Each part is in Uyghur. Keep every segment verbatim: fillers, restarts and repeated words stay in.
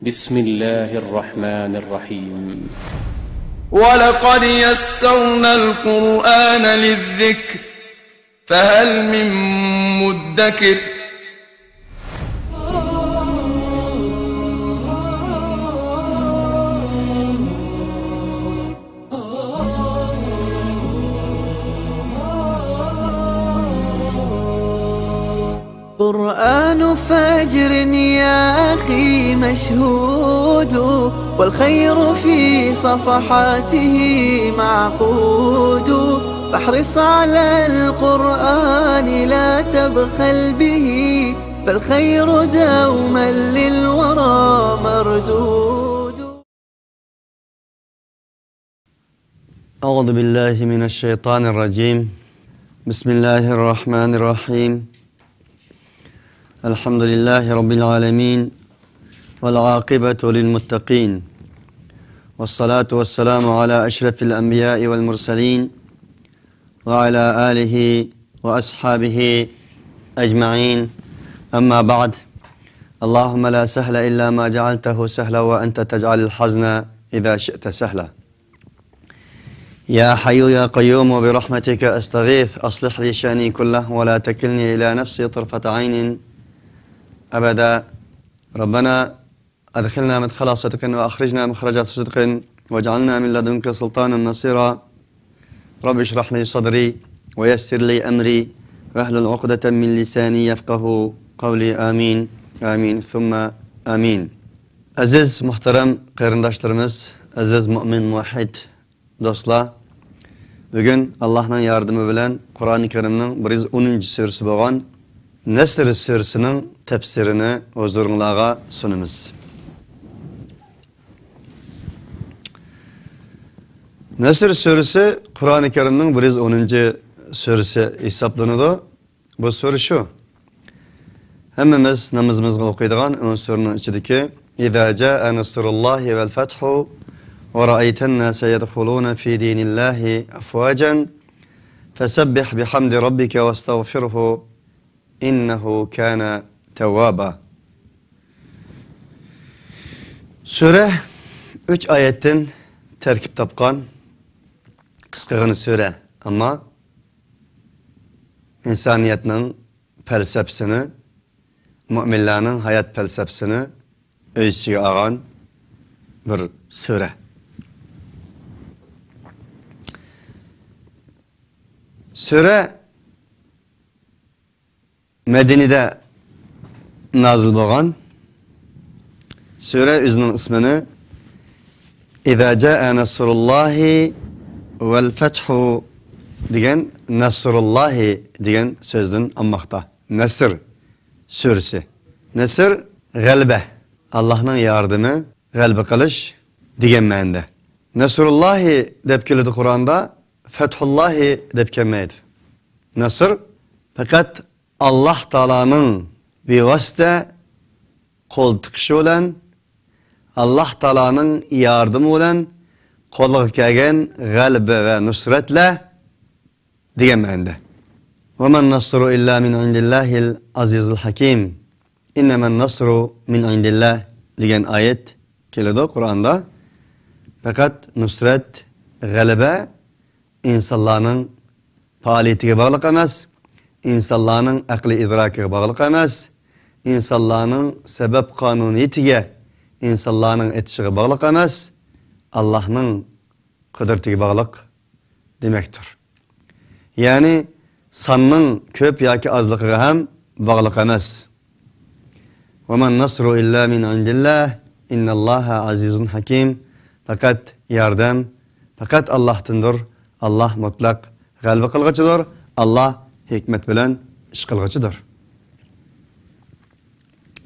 بسم الله الرحمن الرحيم. ولقد يسرنا القرآن للذكر فهل من مدكر. قرآن فجر يا أخي مشهود، والخير في صفحاته معقود، فاحرص على القرآن لا تبخل به، فالخير دوما للورى مردود. أعوذ بالله من الشيطان الرجيم. بسم الله الرحمن الرحيم. الحمد لله رب العالمين، والعاقبة للمتقين، والصلاة والسلام على أشرف الأنبياء والمرسلين، وعلى آله وأصحابه أجمعين. أما بعد. اللهم لا سهل إلا ما جعلته سهلا وأنت تجعل الحزن إذا شئت سهلا. يا حي يا قيوم برحمتك أستغيث، أصلح لي شأني كله ولا تكلني إلى نفسي طرفة عين أبدا. ربنا أدخلنا مدخل صدق وأخرجنا مخرج صدق واجعلنا من لدنك سلطانا نصيرا. رب اشرح لي صدري ويسر لي أمري واحلل عقدة من لساني يفقه قولي. آمين، آمين ثم آمين. ئەزىز مۇھتەرەم قېرىنداشلىرىمىز، ئەزىز مۇئمىن مۇۋەھھىد دوستلار، بۈگۈن ئاللاھنىڭ ياردىمى بىلەن قۇرئانى كەرىمنىڭ بىر يۈز ئونىنچى سۈرىسى بولغان نەسر سۈرىسىنىڭ تەپسىرىنى ھۇزۇرۇڭلارغا سۇنىمىز. نەسر سۈرىسى قۇرئانى كەرىمنىڭ بىر يۈز ئونىنچى سۈرىسى ھېسابلىنىدۇ. بۇ سۈرە شۇ. ھەممىمىز نامىزىمىزغا ئوقۇيدىغان ئۇ سۈرىنىڭ ئىچىدىكى إذا جاء نصر الله والفتح ورأيت الناس يدخلون في دين الله أفواجا فسبح بحمد ربك واستغفره إنه كان توابا. سۈرە ئۈچ ئايەتتىن تەركىب تاپقان قىسقىغىنە سۈرە، ئەمما ئىنسانىيەتنىڭ پەلسەپىسىنى، مۆمىنلەرنىڭ ھايات پەلسەپىسىنى ئۆز ئىچىگە ئالغان بىر سۈرە. سۈرە مەدىنىدە نازىل بولغان. سۈرە ئۆزىنىڭ ئىسمىنى إذا جاء نصر الله والفتح دېگەن، نەسرۇللاھى دېگەن سۆزدىن ئالماقتا. نەسر سۈرىسى. نەسر، غەلىبە، ئاللاھنىڭ ياردىمى، غەلىبە قىلىش دېگەن مەنىدە. نەسرۇللاھى دەپ كېلىدۇ قۇرئاندا، فەتھۇللاھى دەپ كەلمەيدۇ. نەسر پەقەت ئاللاھ تائالانىڭ بىۋاسىتە قول تىقىشى بىلەن، ئاللاھ تائالانىڭ ياردىمى بىلەن قولغا كەلگەن غەلىبە ۋە نۇسرەتلەر دېگەن مەنىدە. وما النصر إلا من عند الله العزيز الحكيم. إنما النصر من عند الله دېگەن ئايەت كېلىدۇ قۇرئاندا. پەقەت نۇسرەت، غەلىبە ئىنسانلارنىڭ پائالىيىتىگە باغلىق ئەمەس، ئىنسانلارنىڭ ئەقلىي ئىدراكىغا باغلىق ئەمەس، ئىنسانلارنىڭ سەۋەب قانۇنىيىتىگە، ئىنسانلارنىڭ ئېيتىشىغا باغلىق ئەمەس، ئاللاھنىڭ قۇدرىتىگە باغلىق دېمەكتۇر. يەنى ساننىڭ كۆپ ياكى ئازلىقىغا ھەم باغلىق ئەمەس. وما النصر إلا من عند الله إن الله عزيز حكيم. پەقەت ياردەم پەقەت ئاللاھتىندۇر. ئاللاھ مۇتلەق غەلىبە قىلغۇچىدۇر. ئاللاھ ھېكمەت بىلەن ئىش قىلغۇچىدۇر.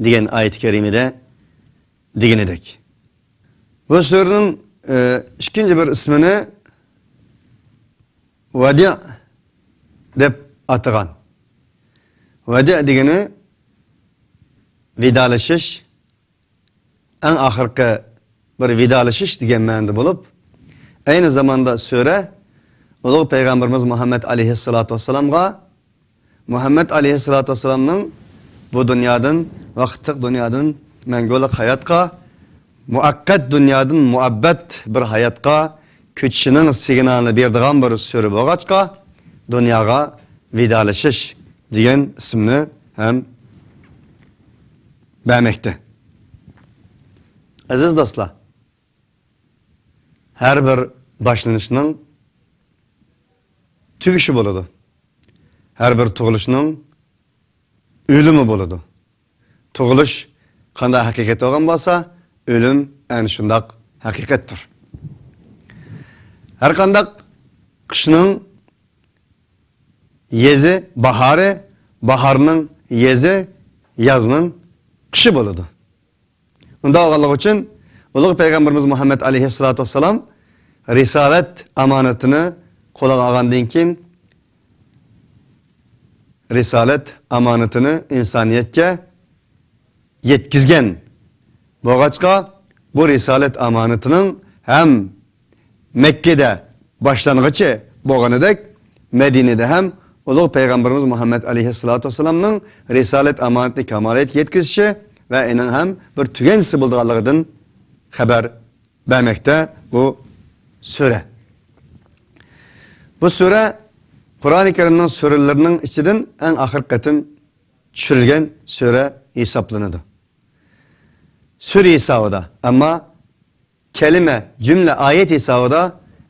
دېگەن ئايەت كەرىمىدە دېگىنىدەك. بۇ سۈرىنىڭ، ئى، ئىككىنچى بىر ئىسمىنى ۋەدىئ دەپ ئاتىغان. ۋەدىئ دېگىنى ۋىدالىشىش، ئەڭ ئاخىرقى بىر ۋىدالىشىش دېگەن مەنىدە بولۇپ، ئەينى زاماندا سۈرە ئۇلۇغ پەيغەمبىرىمىز مۇھەممەد ئەلەيھىسسالاتۇ ۋەسسالامغا، مۇھەممەد ئەلەيھىسسالاتۇ ۋەسسالامنىڭ بۇ دۇنيادىن، ۋاقىتلىق دۇنيادىن مەڭگۈلۈك ھاياتقا، مۇئەققەت دۇنيادىن مۇئەببەت بىر ھاياتقا كۆچۈشىنىڭ سىگنالىنى بېرىدىغان بىر سۈرە بولغاچقا، دۇنياغا ۋىدالىشىش دېگەن ئىسىمنى ھەم بەرمەكتە. ئەزىز دوستلار، ھەر بىر باشلىنىشنىڭ تۈگىشى بولىدۇ. ھەر بىر تۇغۇلۇشنىڭ ئۆلۈمى بولىدۇ. تۇغۇلۇش قانداق ھەقىقەت بولغان بولسا، ئۆلۈم ئەنە شۇنداق ھەقىقەتتۇر. ھەر قانداق قىشنىڭ يېزى باھارى، باھارنىڭ يېزى يازنىڭ قىشى بولىدۇ. ئۇنداق بولغانلىقى ئۈچۈن ئۇلۇغ پەيغەمبىرىمىز مۇھەممەد ئەلەيھىسسالاتۇ ۋەسسالام رىسالەت ئامانىتىنى قولىغا ئالغاندىن كېيىن، رىسالەت ئامانىتىنى ئىنسانىيەتكە يەتكۈزگەن بولغاچقا، بۇ رىسالەت ئامانىتىنىڭ ھەم مەككىدە باشلانغۇچى بولغىنىدەك، مەدىنىدە ھەم ئۇلۇغ پەيغەمبىرىمىز مۇھەممەد ئەلەيھىسسالاتۇ ۋەسسالامنىڭ رىسالەت ئامانىتىنى كامالىيەتكە يەتكۈزۈشى ۋە ئېنىڭ ھەم بىر تۈگەنچىسى بولىدىغانلىقىدىن خەۋەر بەرمەكتە بۇ سۈرە. بۇ سۈرە قۇرئانى كەرىمنىڭ سۈرىلىرىنىڭ ئىچىدىن ئەڭ ئاخىرقى قېتىم چۈشۈرۈلگەن سۈرە ھېسابلىنىدۇ. سۈرە ھېسابىدا، ئەمما كەلىمە، جۈملە، ئايەت ھېسابىدا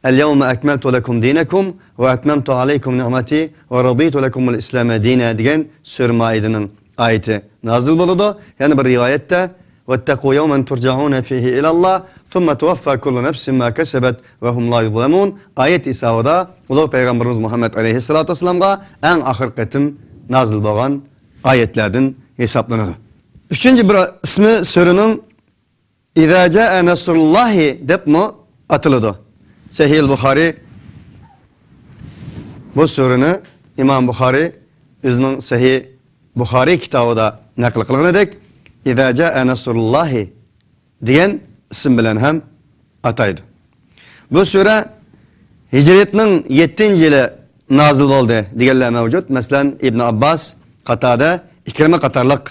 «اليوم أكملت لكم دينكم وأتممت عليكم نعمتي ورضيت لكم الإسلام دينا» دېگەن سۈرە مائىدىنىڭ ئايىتى نازىل بولىدۇ. يەنە بىر رىۋايەتتە «واتقوا يوما ترجعون فيه إلى الله ثم توفى كل نفس ما كسبت وهم لا يظلمون» ئايەت ھېسابىدا ئۇلۇغ پەيغەمبىرىمىز مۇھەممەد ئەلەيھىسسالاتۇ ۋەسسالامغا ئەڭ ئاخىرقى قېتىم نازىل بولغان ئايەتلەردىن ھېسابلىنىدۇ. ئۈچىنچى بىر ئىسمى سۈرىنىڭ «إذا جاء نصر الله» دەپمۇ ئاتىلىدۇ. سەھىھ بۇخارىي، بۇ سۈرىنى ئىمام بۇخارىي ئۆزىنىڭ سەھىھ بۇخارىي كىتابىدا نەقىل قىلغىنىدەك، «إذا جاء نصر الله» دېگەن ئىسىم بىلەن ھەم ئاتايدۇ. بۇ سۈرە ھىجرىيەتنىڭ يەتتىنچى يىلى نازىل بولدى دېگەنلەر مەۋجۇت. مەسىلەن، ئىبن ئابباس، قاتادە، ئىكرىمە قاتارلىق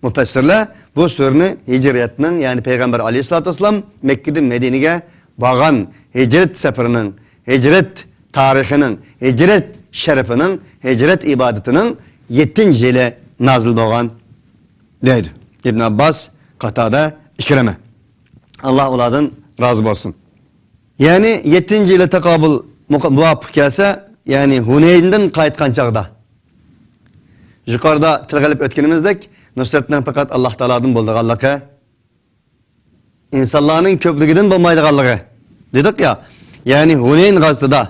مۇپەسسىرلەر بۇ سۈرىنى ھىجرىيەتنىڭ، يەنى پەيغەمبەر ئەلەيھىسسالاتۇ ۋەسسالام مەككىدىن مەدىنىگە بارغان ھىجرەت سەپىرىنىڭ، ھىجرەت تارىخىنىڭ، ھىجرەت شەرىپىنىڭ، ھىجرەت ئىبادىتىنىڭ يەتتىنچى يىلى نازىل بولغان دەيدۇ. ئىبن ئابباس، قاتادە، ئىكرىمە. ئاللا ئۇلاردىن رازى بولسۇن. يەنى يەتتىنچى يىلى تاقابۇل مۇقا-، مۇۋاپىق كەلسە، يەنى ھۇنەيندىن قايتقان چاغدا، يۇقىرىدا تىلغا ئېلىپ ئۆتكىنىمىزدەك، نۇسرەتنىڭ پەقەت ئاللا تائالادىن بولىدىغانلىقى، ئىنسانلارنىڭ كۆپلۈكىدىن بولمايدىغانلىقى دېدۇق يا. يەنى ھۇنەين غازىتىدا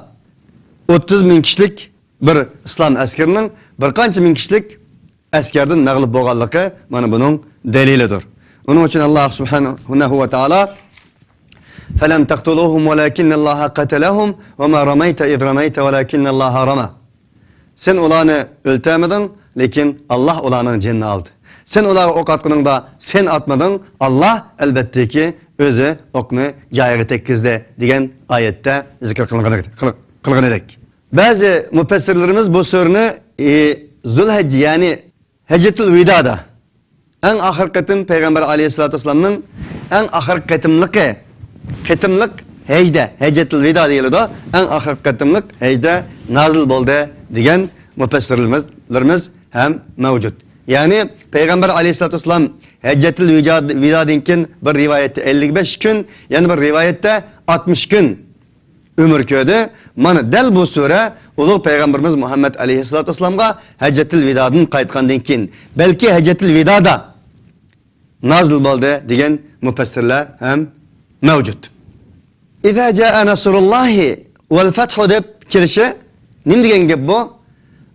ئوتتۇز مىڭ كىشىلىك بىر ئىسلام ئەسكىرىنىڭ بىر قانچە مىڭ كىشىلىك ئەسكەردىن مەغلۇپ بولغانلىقى مانا بۇنىڭ دەلىلىدۇر. ئۇنىڭ ئۈچۈن ئاللا سۇبھانەھۇ ۋە تائالا «فلم تقتلوهم ولكن الله قتلهم وما رميت إذ رميت ولكن الله رمى». سەن ئۇلارنى ئۆلتۈرمىدىڭ، لېكىن ئاللا ئۇلارنىڭ جېنىنى ئالدى. سەن ئۇلارغا ئوق ئاتقىنىڭدا سەن ئاتمىدىڭ، ئاللا ئەلۋەتتىكى ئۆزى ئوقنى جايىغا تەگكۈزدى دېگەن ئايەتتە زىكىر قىلغان، قىل-، قىلغىنىدەك. بەزى مۇپەسسىرلىرىمىز بۇ سۈرىنى، ئى، زۇلھەججە، يەنى ھەججەتۇل ۋىدادا، ئەڭ ئاخىرقى قېتىم پەيغەمبەر ئەلەيھىسسالاتۇ ۋەسسالامنىڭ ئەڭ ئاخىرقى قېتىملىقى، قېتىملىق ھەجدە، ھەججەتۇل ۋىدا دېيىلىدۇ، ئەڭ ئاخىرقى قېتىملىق ھەجدە نازىل بولدى دېگەن مۇپەسسىرلىرىمىز، لىرىمىز ھەم مەۋجۇت. يەنى پەيغەمبەر ئەلەيھىسسالاتۇ ۋەسسالام ھەججەتۇل ۋىجا-، ۋىدادىن كېيىن بىر رىۋايەتتە ئەللىك بەش كۈن، يەنە بىر رىۋايەتتە ئاتمىش كۈن ئۆمۈر كۆردى. مانا دەل بۇ سۈرە ئۇلۇغ پەيغەمبىرىمىز مۇھەممەد ئەلەيھىسسالاتۇ ۋەسسالامغا ھەججەتۇل ۋىدادىن قايتقاندىن كېيىن، بەلكى ھەججەتۇل ۋىدادا نازىل بولدى دېگەن مۇپەسسىرلەر ھەم مەۋجۇت. «إذا جاء نصر الله والفتح» دەپ كېلىشى نېمە دېگەن گەپ بۇ؟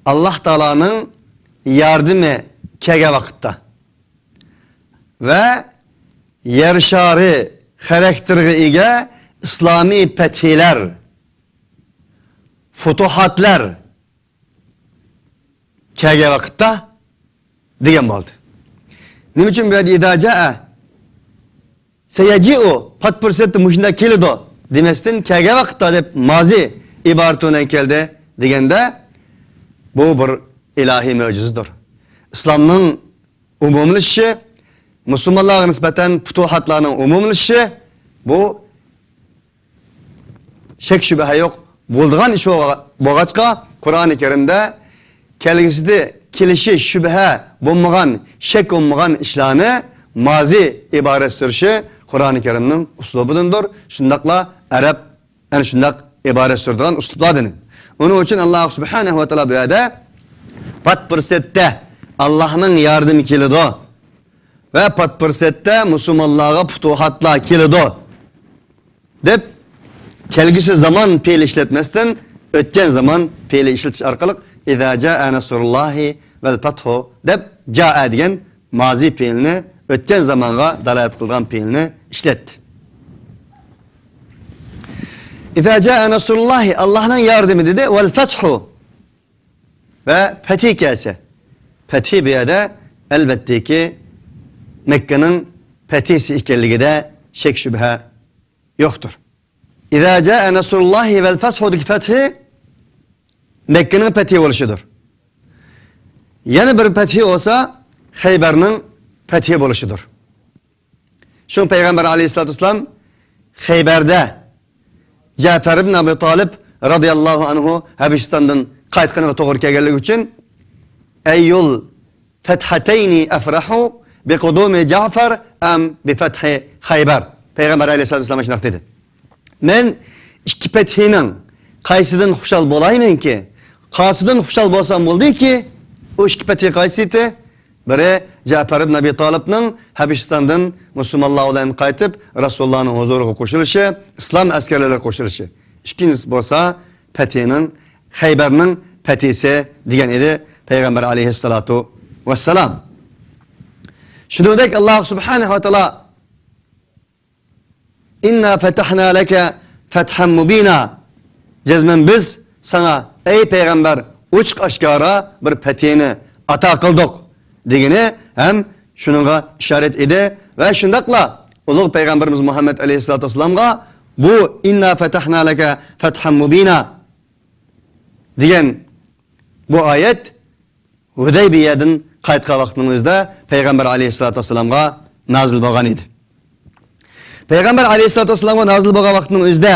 ئاللا تائالانىڭ ياردىمى كەلگەن ۋاقىتتا ۋە يەر شارى خاراكتېرىغا ئىگە ئىسلامىي پەتھىيلەر، فۇتۇھاتلار كەلگەن ۋاقىتتا دېگەن بولدى. نېمە ئۈچۈن بۇ يەردە «إذا جاء»، «سيجيء»، پات پۇرسەتتە مۇشۇنداق كېلىدۇ دېمەستىن، «كەلگەن ۋاقىتتا» دەپ مازى ئىبارىتى بىلەن كەلدى دېگەندە، بۇ بىر ئىلاھىي مۆجىزىدۇر. ئىسلامنىڭ ئومۇملىشىشى، مۇسۇلمانلارغا نىسبەتەن پۇتۇھاتلارنىڭ ئومۇملىشىشى، بۇ شەك-شۈبھە يوق بولىدىغان ئىش بولغا-، بولغاچقا، قۇرئانى كەرىمدە كەلگۈسىدە كېلىشى شۈبھە بولمىغان، شەك بولمىغان ئىشلارنى مازى ئىبارە سۈرۈشى قۇرئانى كەرىمنىڭ ئۇسلۇبىدىندۇر، شۇنداقلا ئەرەب ئەنە شۇنداق ئىبارە سۈرىدىغان ئۇسلۇبلاردىن. ئۇنىڭ ئۈچۈن ئاللاھ سۇبھانەھۇ ۋە تائالا بۇ يەردە پات پۇرسەتتە ئاللاھنىڭ ياردىمى كېلىدۇ ۋە پات پۇرسەتتە مۇسۇلمانلارغا پۇتۇھاتلار كېلىدۇ دەپ، كەلگۈسى زامان پېئىلى ئىشلەتمەستىن، ئۆتكەن زامان پېئىلى ئىشلىتىش ئارقىلىق «ئىزا جائە نەسرۇللاھى ۋەل فەتھۇ» دەپ، جائە دېگەن مازى پېئىلنى، ئۆتكەن زامانغا دالالەت قىلىدىغان پېئىلنى ئىشلەتتى. «ئىزا جائە نەسرۇللاھى»، ئاللاھنىڭ ياردىمى دېدى، «ۋەل فەتھۇ»، ۋە پەتھى كەلسە. پەتھى بۇ يەردە، ئەلۋەتتىكى، مەككىنىڭ پەتھىسى ئىكەنلىكىدە شەك-شۈبھە يوقتۇر. «ئىزا جائە نەسرۇللاھى ۋەل فەتھۇ»دىكى پەتھى مەككىنىڭ پەتھى بولۇشىدۇر. يەنە بىر پەتھى بولسا خەيبەرنىڭ پەتھى بولۇشىدۇر. شۇڭا پەيغەمبەر ئەلەيھىسسالاتۇ ۋەسسالام خەيبەردە جەپەر ئىبن ئەبى تالىپ رازىياللاھۇ ئەنھۇ ھەبىشىستاندىن قايتقىنىغا توغرا كەلگەنلىكى ئۈچۈن، «ئەييۇل فەتھەتەينى ئەفرەھۇ بىقۇدۇمى جەفەر ئەم بىفەتھى خەيبەر؟» پەيغەمبەر ئەلەيھىسسالاتۇ ۋەسسالام شۇنداق دېدى. مەن ئىككى پەتھىنىڭ قايسىدىن خۇشال بولايمەنكى؟ قايسىدىن خۇشال بولسام بولدىكى؟ ئۇ ئىككى پەتھى قايسى ئىدى؟ بىرى جەپەر ئىبن ئەبى تالىپنىڭ ھەبىشىستاندىن مۇسۇلمانلار بىلەن قايتىپ، رەسۇلۇللانىڭ ھۇزۇرىغا قوشۇلۇشى، ئىسلام ئەسكەرلىرىگە قوشۇلۇشى. ئىككىنچىسى بولسا پەتھىنىڭ، خەيبەرنىڭ پەتھىسى دېگەن ئىدى پەيغەمبەر ئەلەيھىسسالاتۇ ۋەسسالام. شۇنىڭدەك ئاللاھ سۇبھانەھۇ ۋە تائالا «ئىننا فەتەھنا لەكە فەتھەم مۇبىنا». جەزمەن بىز ساڭا، ئەي پەيغەمبەر، ئوچۇق ئاشكارا بىر پەتھىنى ئاتا قىلدۇق دېگىنى ھەم شۇنىڭغا ئىشارەت ئىدى. ۋە شۇنداقلا ئۇلۇغ پەيغەمبىرىمىز مۇھەممەد ئەلەيھىسسالاتۇ ۋەسسالامغا بۇ «ئىننا فەتەھنا لەكە فەتھەم مۇبىنا» دېگەن بۇ ئايەت ھۇدەيبىيەدىن قايتقان ۋاقىتنىڭ ئۆزىدە پەيغەمبەر ئەلەيھىسسالاتۇ ۋەسسالامغا نازىل بولغان ئىدى. پەيغەمبەر ئەلەيھىسسالاتۇ ۋەسسالامغا نازىل بولغان ۋاقىتنىڭ ئۆزىدە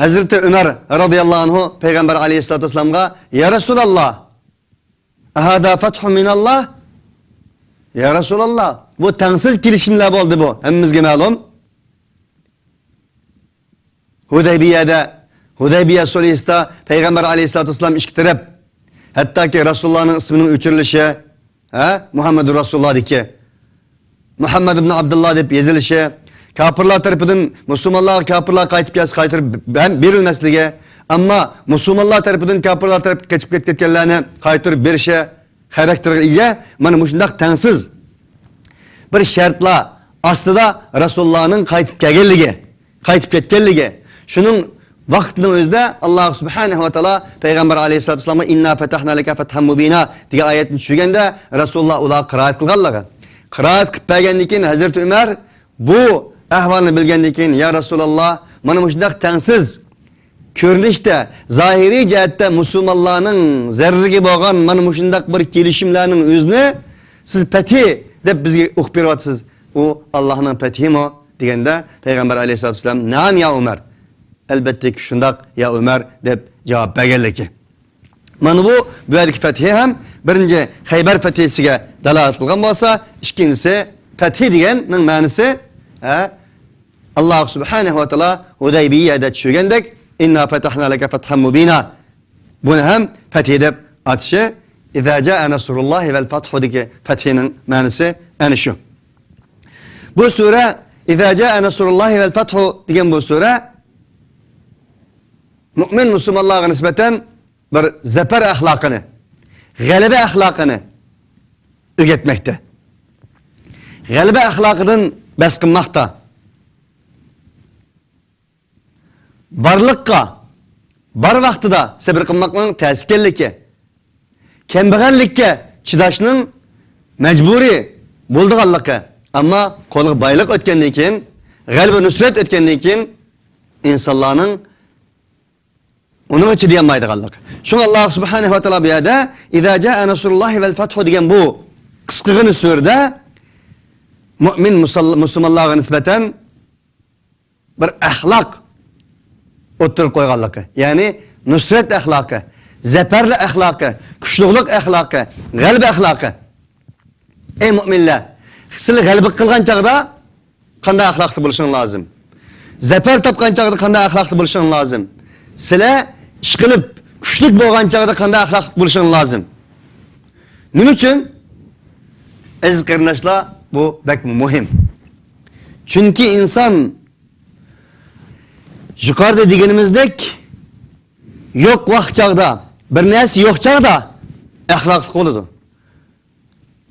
ھەزرىتى ئۆمەر رازىياللاھۇ ئەنھۇ پەيغەمبەر ئەلەيھىسسالاتۇ ۋەسسالامغا، «يا رسول الله، أهذا فتح من الله؟» يا رسول الله، بۇ تەڭسىز كېلىشىملەر بولدى بۇ، ھەممىمىزگە مەلۇم. ھۇدەيبىيەدە، ھۇدەيبىيە سۇلھىسىدا پەيغەمبەر ئەلەيھىسسالاتۇ ۋەسسالام ئىككى تەرەپ، ھەتتاكى رەسۇلۇللانىڭ ئىسمىنىڭ ئۆچۈرۈلۈشى، ھە، مۇھەممەدۇر رەسۇلۇللا دېگەن، مۇھەممەد ئىبن ئابدۇللا دەپ يېزىلىشى، كاپىرلار تەرىپىدىن مۇسۇلمانلارغا كاپىرلار قايتىپ كەلسە قايتۇرۇپ بە-، بېرىلمەسلىكى، ئەمما مۇسۇلمانلار تەرىپىدىن كاپىرلار تەرەپكە قېچىپ كەت-، كەتكەنلەرنى قايتۇرۇپ بېرىشى، خاراكتېرغا ئىگە، مانا مۇشۇنداق تەڭسىز بىر شەرتلەر ئاستىدا رەسۇلۇللانىڭ قايتىپ كەلگەنلىكى، قايتىپ كەتكەنلىكى. شۇنىڭ ۋاقتىنىڭ ئۆزىدە ئاللاھ سۇبھانەھۇ ۋە تائالا پەيغەمبەر ئەلەيھىسسالاتۇ ۋەسسالامغا «ئىننا فەتەھنا لەكە فەتھەم مۇبىنا» دېگەن ئايەتنى چۈشۈرگەندە، رەسۇلۇللا ئۇلارغا قىرائەت قىلغانلىقى، قىرائەت قىلىپ بەرگەندىن كېيىن ھەزرىتى ئۆمەر بۇ ئەھۋالنى بىلگەندىن كېيىن، يا رەسۇلاللا، مانا مۇشۇنداق تەڭسىز كۆرۈنۈشتە، زاھىرىي جەھەتتە مۇسۇلمانلارنىڭ زەرىرىگە بولغان مانا مۇشۇنداق بىر كېلىشىملەرنىڭ ئۆزىنى سىز پەتھى دەپ بىزگە ئوقۇپ بېرىۋاتىسىز. ئۇ ئاللاھنىڭ پەتھىمۇ؟ دېگەندە، پەيغەمبەر ئەلەيھىسسالاتۇ ۋەسسالام، نەئەم يا ئۆمەر، ئەلۋەتتىكى شۇنداق يا ئۆمەر، دەپ جاۋاب بەرگەنلىكى. مانا بۇ، بۇ يەردىكى پەتھى ھەم بىرىنچى خەيبەر پەتھىسىگە دالالەت قىلغان بولسا، ئىككىنچىسى پەتھى دېگەننىڭ مەنىسى، ھە، ئاللاھ سۇبھانەھۇ ۋە تائالا ھۇدەيبىيەدە چۈشۈرگەندەك، «ئىننا فەتەھنا لەكە فەتھەم مۇبىنا». بۇنى ھەم پەتھى دەپ ئاتىشى، «ئىزا جائە نەسرۇللاھى ۋەل فەتھۇ» دىكى پەتھىنىڭ مەنىسى ئەنە شۇ. بۇ سۈرە، «ئىزا جائە نەسرۇللاھى ۋەل فەتھۇ» دېگەن بۇ سۈرە مۇئمىن مۇسۇلمانلارغا نىسبەتەن بىر زەپەر ئەخلاقىنى، غەلىبە ئەخلاقىنى ئۆگەتمەكتە. غەلىبە ئەخلاقىدىن بەس قىلماقتا. بارلىققا، بار ۋاقتىدا سەبرى قىلماقنىڭ تەس ئىكەنلىكى، كەمبەغەللىككە چىداشنىڭ مەجبۇرىي بولىدىغانلىقى، ئەمما قولغا بايلىق ئۆتكەندىن كېيىن، غەلىبە نۇسرەت ئۆتكەندىن كېيىن ئىنسانلارنىڭ ئۇنىڭغا چىدىيالمايدىغانلىقى. شۇڭا ئاللاھ سۇبھانەھۇ ۋە تائالا بۇ يەردە «ئىزا جائە نەسرۇللاھى ۋەل فەتھۇ» دېگەن بۇ قىسقىغىنە سۈرىدە مۆمىن مۇسۇل-، مۇسۇلمانلارغا نىسبەتەن بىر ئەخلاق ئوتتۇرىغا قويغانلىقى، يەنى نۇسرەت ئەخلاقى، زەپەرلىك ئەخلاقى، كۈچلۈكلۈك ئەخلاقى، غەلىبە ئەخلاقى. ئەي مۆمىنلەر، سىلەر غەلىبە قىلغان چاغدا قانداق ئەخلاقتا بولۇشۇڭ لازىم؟ زەپەر تاپقان چاغدا قانداق ئەخلاقتا بولۇشۇڭ لازىم؟ سىلەر ئىشقىلىپ كۈچلۈك بولغان چاغدا قانداق ئەخلاقتا بولۇشۇڭ لازىم؟ نېمە ئۈچۈن؟ ئەزىز قېرىنداشلار، بۇ بەك مۇھىم. چۈنكى ئىنسان يۇقىرىدا دېگىنىمىزدەك يوق ۋاق چاغدا، بىر نەرسە يوق چاغدا ئەخلاقلىق بولىدۇ.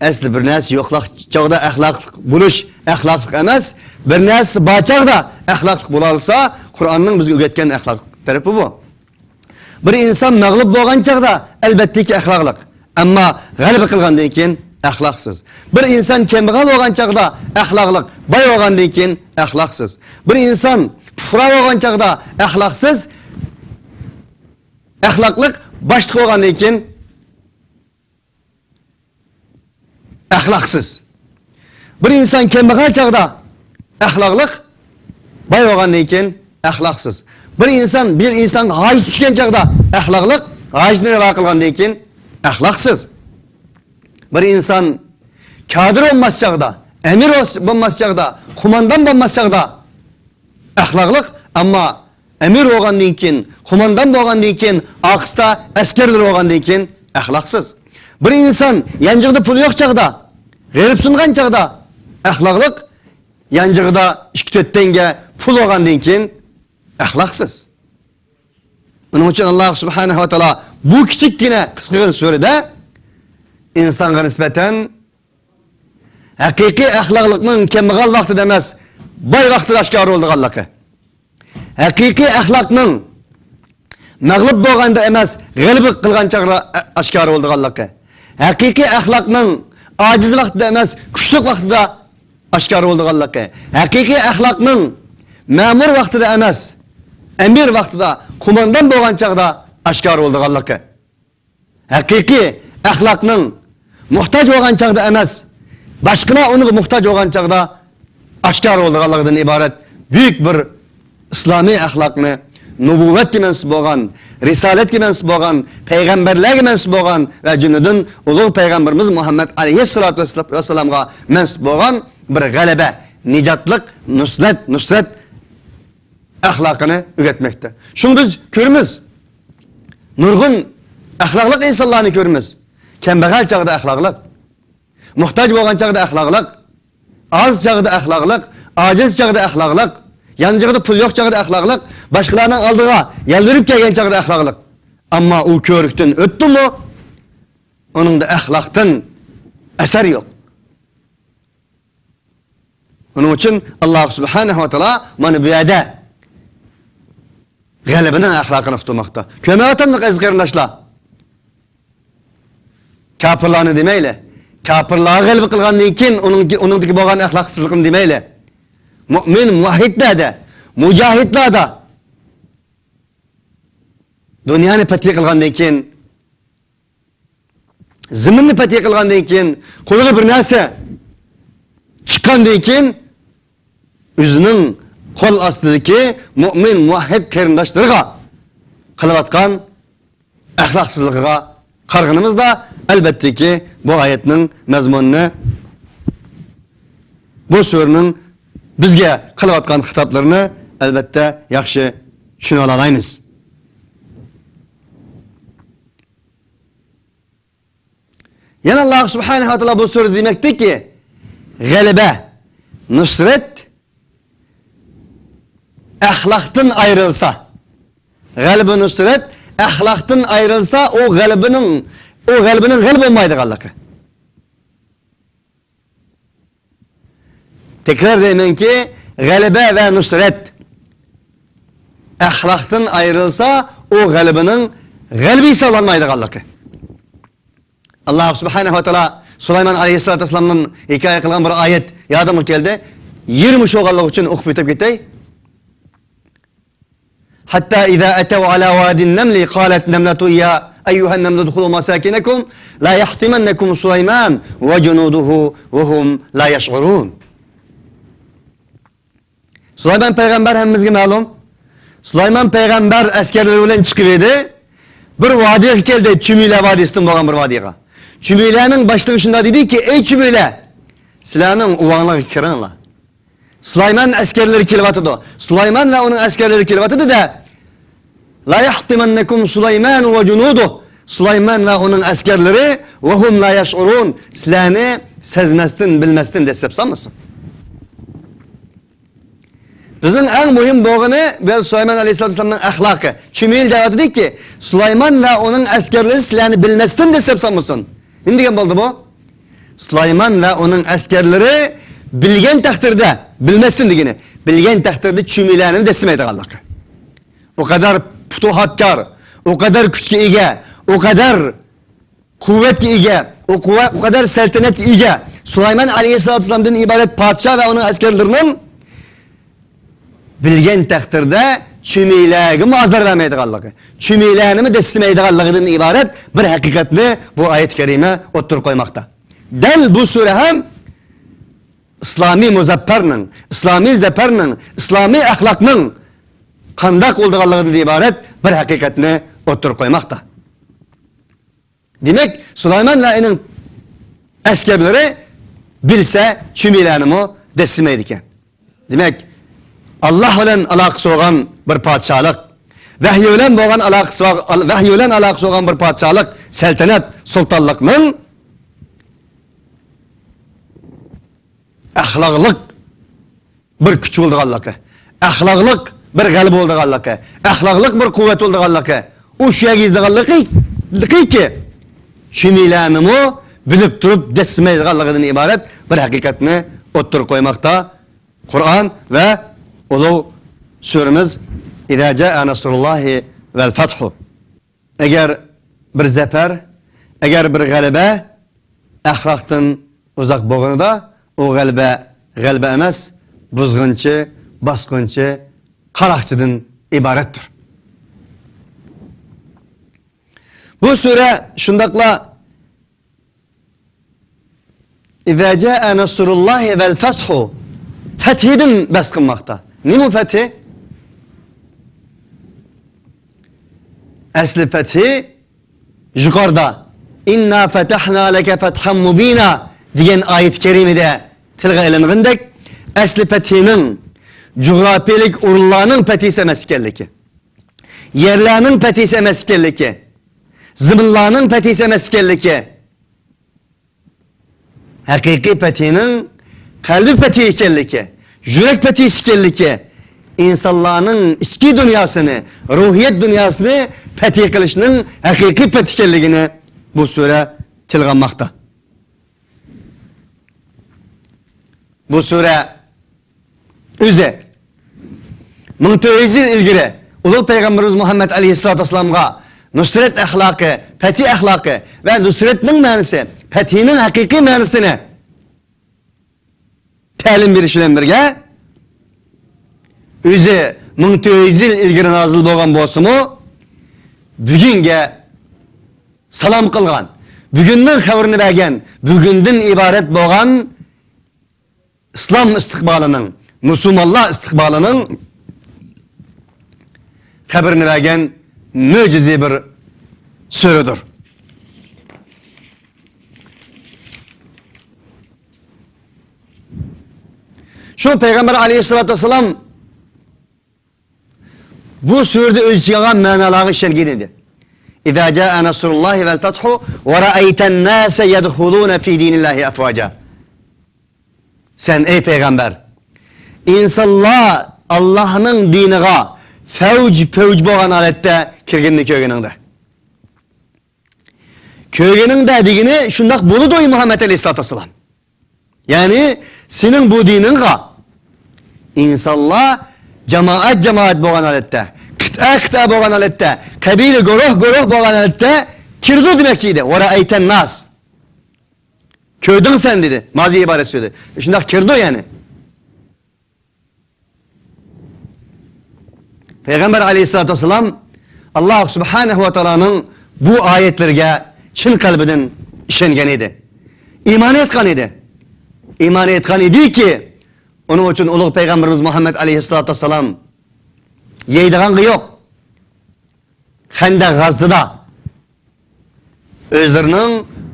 ئەسلى بىر نەرسە يوقلاق چاغدا ئەخلاقلىق بولۇش ئەخلاقلىق ئەمەس، بىر نەرسە بار چاغدا ئەخلاقلىق بولالىسا، قۇرئاننىڭ بىزگە ئۆگەتكەن ئەخلاق تەرىپى بۇ. بىر ئىنسان مەغلۇپ بولغان چاغدا ئەلبەتتىكى ئەخلاقلىق، ئەمما غەلىبە قىلغاندىن كېيىن ئەخلاقسىز. بىر ئىنسان كەمبەغەل بولغان چاغدا ئەخلاقلىق، باي بولغاندىن كېيىن ئەخلاقسىز. بىر ئىنسان پۇقرا بولغان چاغدا ئەخلاقسىز، ئەخلاقلىق، باشلىق بولغاندىن كېيىن ئەخلاقسىز. بىر ئىنسان كەمبەغەل چاغدا ئەخلاقلىق، باي بولغاندىن كېيىن ئەخلاقسىز. بىر ئىنسان، بىر ئىنسانغا ھاجىتى چۈشكەن چاغدا ئەخلاقلىق، ھاجىتىنى رىئا قىلغاندىن كېيىن ئەخلاقسىز. بىر ئىنسان كادىر بولماس چاغدا، ئەمىر بولماس چاغدا، قوماندان بولماس چاغدا ئەخلاقلىق، ئەمما ئەمىر بولغاندىن كېيىن، قوماندان بولغاندىن كېيىن، ئارقىسىدا ئەسكەرلىرى بولغاندىن كېيىن ئەخلاقسىز. بىر ئىنسان يانچۇقىدا پۇل يوق چاغدا، غېرىبسىنغان چاغدا ئەخلاقلىق، يانچۇقىدا ئىككى تۆت تەڭگە پۇل بولغاندىن كېيىن ئەخلاقسىز. ئۇنىڭ ئۈچۈن ئاللا سۇبھانەھۇ ۋە تائالا بۇ كىچىككىنە قىسقىغىنە سۈرىدە ئىنسانغا نىسبەتەن ھەقىقىي ئەخلاقلىقنىڭ كەمبەغەل ۋاقتىدا ئەمەس، باي ۋاقتىدا ئاشكارا بولىدىغانلىقى، ھەقىقىي ئەخلاقنىڭ مەغلۇپ بولغاندا ئەمەس، غەلىبە قىلغان چاغدا ئاشكارا بولىدىغانلىقى، ھەقىقىي ئەخلاقنىڭ ئاجىز ۋاقتىدا ئەمەس، كۈچلۈك ۋاقتىدا ئاشكارا بولىدىغانلىقى، ھەقىقىي ئەخلاقنىڭ مەمۇر ۋاقتىدا ئەمەس، ئەمىر ۋاقتىدا، قوماندان بولغان چاغدا ئاشكارا بولىدىغانلىقى. ھەقىقىي ئەخلاقنىڭ موھتاج بولغان چاغدا ئەمەس، باشقىلار ئۇنىڭغا موھتاج بولغان چاغدا ئاشكارا بولىدىغانلىقىدىن ئىبارەت بۈيۈك بىر ئىسلامىي ئەخلاقنى، نۇبۇۋۋەتكە مەنسۇپ بولغان، رىسالەتكە مەنسۇپ بولغان، پەيغەمبەرلەرگە مەنسۇپ بولغان ۋە جۈملىدىن ئۇلۇغ پەيغەمبىرىمىز مۇھەممەد ئەلەيھىسسالاتۇ ۋەسسالامغا مەنسۇپ بولغان بىر غەلىبە، نىجاتلىق، نۇسرەت، نۇسرەت ئەخلاقىنى ئۆگەتمەكتە. شۇڭا بىز كۆرىمىز، نۇرغۇن ئەخلاقلىق ئىنسانلارنى كۆرىمىز. كەمبەغەل چاغدا ئەخلاقلىق، موھتاج بولغان چاغدا ئەخلاقلىق، ئاز چاغدا ئەخلاقلىق، ئاجىز چاغدا ئەخلاقلىق، يانچۇقىدا پۇل يوق چاغدا ئەخلاقلىق، باشقىلارنىڭ ئالدىغا يالۋۇرۇپ كەلگەن چاغدا ئەخلاقلىق. ئەمما ئۇ كۆۋرۈكتىن ئۆتتىمۇ، ئۇنىڭدا ئەخلاقتىن ئەسەر يوق. ئۇنىڭ ئۈچۈن ئاللا سۇبھانەھۇ ۋە تائالا مانا بۇ يەردە غەلىبىنىڭ ئەخلاقىنى ئۇقتۇرماقتا. كۆرمەيۋاتامدۇق، ئەزىز قېرىنداشلار؟ كاپىرلارنى دېمەيلى. كاپىرلارغا غەلىبە قىلغاندىن كېيىن ئۇنىڭ، ئۇنىڭدىكى بولغان ئەخلاقسىزلىقنى دېمەيلى. مۆمىن، مۇۋەھھىدلەردە، مۇجاھىدلاردا دۇنيانى پەتھى قىلغاندىن كېيىن، زېمىننى پەتھى قىلغاندىن كېيىن، قولىغا بىر نەرسە چىققاندىن كېيىن، ئۆزىنىڭ قول ئاستىدىكى مۆمىن، مۇۋەھھىد قېرىنداشلىرىغا قىلىۋاتقان ئەخلاقسىزلىقىغا قارىغىنىمىزدا، ئەلۋەتتىكى، بۇ ئايەتنىڭ مەزمۇنىنى، بۇ سۈرىنىڭ بىزگە قىلىۋاتقان خىتابلىرىنى، ئەلۋەتتە، ياخشى چۈشىنىۋالالايمىز. يەنە ئاللا سۇبھانەھۇ ۋە تائالا بۇ سۈرىدە دېمەكتىكى، غەلىبە، نۇسرەت ئەخلاقتىن ئايرىلسا، غەلىبە، نۇسرەت ئەخلاقتىن ئايرىلسا، ئۇ غەلىبىنىڭ، ئۇ غەلىبىنىڭ غەلىبە بولمايدىغانلىقى. تەكرار دەيمەنكى، غەلىبە ۋە نۇسرەت ئەخلاقتىن ئايرىلسا، ئۇ غەلىبىنىڭ غەلىبە ھېسابلانمايدىغانلىقى. ئاللا سۇبھانەھۇ ۋە تائالا سۇلايمان ئەلەيھىسسالاتۇ ۋەسسالامدىن ھېكايە قىلغان بىر ئايەت يادىمغا كەلدى. يېرىم شۇ بولغانلىقى ئۈچۈن ئوقۇپ ئۆتۈپ كېتەي. حتى إذا أتوا على واد النمل قالت نملة يا أيها النمل ادخلوا مساكنكم لا يحطمنكم سليمان وجنوده وهم لا يشعرون. سۇلايمان پەيغەمبەر ھەممىمىزگە مەلۇم. سۇلايمان پەيغەمبەر ئەسكەرلىرى بىلەن چىقىۋىدى. بىر ۋادىغا كەلدى، چۈمۈلە ۋادىسىدىن بولغان بىر ۋادىغا. چۈمۈلەنىڭ باشلىقى شۇنداق دېدىكى، ئەي چۈمۈلە، سىلەرنىڭ ئۇۋاڭلارغا كىرىڭلار. سۇلايمان ئەسكەرلىرى كېلىۋاتىدۇ. سۇلايمان ۋە ئۇنىڭ ئەسكەرلىرى كېلىۋاتىدۇ-دە. لا يحطمنكم سليمان وجنوده. سۇلايمان ۋە ئۇنىڭ ئەسكەرلىرى، وهم لا يشعرون، سىلەرنى سەزمەستىن، بىلمەستىن دەسسەپ سالمىسۇن. بىزنىڭ ئەڭ مۇھىم بولغىنى بۇ سۇلايمان ئەلەيھىسسالاتۇ ۋەسسالامنىڭ ئەخلاقى. چۈمۈلە دەۋاتىدۇكى، سۇلايمان ۋە ئۇنىڭ ئەسكەرلىرى سىلەرنى بىلمەستىن دەسسەپ سالمىسۇن. نېمە دېگەن بولدى بۇ؟ سۇلايمان ۋە ئۇنىڭ ئەسكەرلىرى بىلگەن تەقدىردە، بىلمەستىن دېگىنى، بىلگەن تەقدىردە چۈمۈلەنى دەسسىمەيدىغانلىقى. ئۇ قەدەر پۇتۇھاتكار، ئۇ قەدەر كۈچكە ئىگە، ئۇ قەدەر قۇۋۋەتكە ئىگە، ئۇ قۇۋۋەت، ئۇ قەدەر سەلتەنەتكە ئىگە سۇلايمان ئەلەيھىسسالاتۇ ۋەسسالامدىن ئىبارەت پادىشاھ ۋە ئۇنىڭ ئەسكەرلىرىنىڭ بىلگەن تەقدىردە چۈمۈلەگىمۇ ئازار بەرمەيدىغانلىقى، چۈمۈلەنىمۇ دەسسىمەيدىغانلىقىدىن ئىبارەت بىر ھەقىقەتنى بۇ ئايەت كەرىمە ئوتتۇرىغا قويماقتا. دەل بۇ سۈرە ھەم ئىسلامىي مۇزەپپەرنىڭ، ئىسلامىي زەپەرنىڭ، ئىسلامىي ئەخلاقنىڭ قانداق بولىدىغانلىقىدىن ئىبارەت بىر ھەقىقەتنى ئوتتۇرىغا قويماقتا. دېمەك، سۇلايمان ۋە ئۇنىڭ ئەسكەرلىرى بىلسە، چۈمۈلەنىمۇ دەسسىمەيدىكەن. دېمەك، ئاللاھ بىلەن ئالاقىسى بولغان بىر پادىشاھلىق، ۋەھىي بىلەن بولغان ئالاقىسى، ۋەھىي بىلەن ئالاقىسى بولغان بىر پادىشاھلىق، سەلتەنەت، سۇلتانلىقنىڭ ئەخلاقلىق بىر كۈچ بولىدىغانلىقى، ئەخلاقلىق بىر غەلىبە بولىدىغانلىقى، ئەخلاقلىق بىر قۇۋۋەت بولىدىغانلىقى، ئۇ شۇ يەرگە يېتىدىغانلىقى، چۈمۈلەنىمۇ بىلىپ تۇرۇپ دەسسىمەيدىغانلىقىدىن ئىبارەت بىر ھەقىقەتنى ئوتتۇرىغا قويماقتا قۇرئان ۋە ئۇلۇغ سۈرىمىز إذا جاء نصر الله والفتح. ئەگەر بىر زەپەر، ئەگەر بىر غەلىبە ئەخلاقتىن ئۇزاق بولغىنىدا، ئۇ غەلىبە غەلىبە ئەمەس، بۇزغۇنچى، باسقۇنچى، قاراقچىدىن ئىبارەتتۇر. بۇ سۈرە شۇنداقلا إذا جاء نصر الله والفتح، فەتھىدىن بەھس قىلماقتا. نېمە فەتھى؟ ئەسلى فەتھى يۇقىرىدا إنا فتحنا لك فتحا مبينا دېگەن ئايەت كەرىمىدە تىلغا ئېلىنغىنىدەك، ئەسلى فەتھىنىڭ جۇغراپىيەلىك ئورۇنلارنىڭ فەتھىسى ئەمەس ئىكەنلىكى، يەرلەرنىڭ پەتھىسى ئەمەس ئىكەنلىكى، زېمىنلارنىڭ پەتھىسى ئەمەس ئىكەنلىكى، ھەقىقىي پەتھىنىڭ قەلبى پەتھى ئىكەنلىكى، يۈرەك پەتھىسى ئىكەنلىكى، ئىنسانلارنىڭ ئىچكى دۇنياسىنى، روھىيەت دۇنياسىنى پەتھى قىلىشنىڭ ھەقىقىي پەتھى ئىكەنلىكىنى بۇ سۈرە تىلغا ئالماقتا. بۇ سۈرە ئۆزى مىڭ تۆت يۈز يىل ئىلگىرى ئۇلۇغ پەيغەمبىرىمىز مۇھەممەد ئەلەيھىسسالاتۇ ۋەسسالامغا نۇسرەت ئەخلاقى، پەتھى ئەخلاقى ۋە نۇسرەتنىڭ مەنىسى، پەتھىنىڭ ھەقىقىي مەنىسىنى تەلىم بېرىش بىلەن بىرگە، ئۆزى مىڭ تۆت يۈز يىل ئىلگىرى نازىل بولغان بولسىمۇ، بۈگۈنگە سالام قىلغان، بۈگۈننىڭ خەۋىرىنى بەرگەن، بۈگۈندىن ئىبارەت بولغان ئىسلام ئىستىقبالىنىڭ، مۇسۇلمانلار ئىستىقبالىنىڭ خەۋىرىنى بەرگەن مۆجىزىۋى بىر سۈرىدۇر. شۇ پەيغەمبەر ئەلەيھىسسالاتۇ ۋەسسالام بۇ سۈرىدە ئۆز ئىچىگە ئالغان مەنىلەرگە ئىشەنگەن ئىدى. إذا جاء نصر الله والفتح ورأيت الناس يدخلون في دين الله أفواجا. سەن، ئەي پەيغەمبەر، ئىنسانلار ئاللاھنىڭ دىنىغا فەۋج-پەۋج بولغان ھالەتتە كىرگىنىنى كۆرگىنىڭدە. كۆرگىنىڭدە دېگىنى شۇنداق بولىدۇ، ئەي مۇھەممەد ئەلەيھىسسالاتۇ ۋەسسالام. يەنى سېنىڭ بۇ دىنىڭغا ئىنسانلار جامائەت-جامائەت بولغان ھالەتتە، قىتئە-قىتئە بولغان ھالەتتە، قەبىلە، گۇرۇھ-گۇرۇھ بولغان ھالەتتە كىرىدۇ دېمەكچى ئىدى. ورأيت الناس. كۆردۈڭ سەن دېدى. مازى ئىبارەت سۆزى. شۇنداق كىرىدۇ يەنى. پەيغەمبەر ئەلەيھىسسالاتۇ ۋەسسالام ئاللاھ سۇبھانەھۇ ۋە تائالانىڭ بۇ ئايەتلىرىگە چىن قەلبىدىن ئىشەنگەن ئىدى. ئىمان ئېيتقان ئىدى. ئىمان ئېيتقان ئىدىكى، ئۇنىڭ ئۈچۈن ئۇلۇغ پەيغەمبىرىمىز مۇھەممەد ئەلەيھىسسالاتۇ ۋەسسالام يەيدىغانغا يوق. خەندەق غازىتىدا ئۆزلىرىنىڭ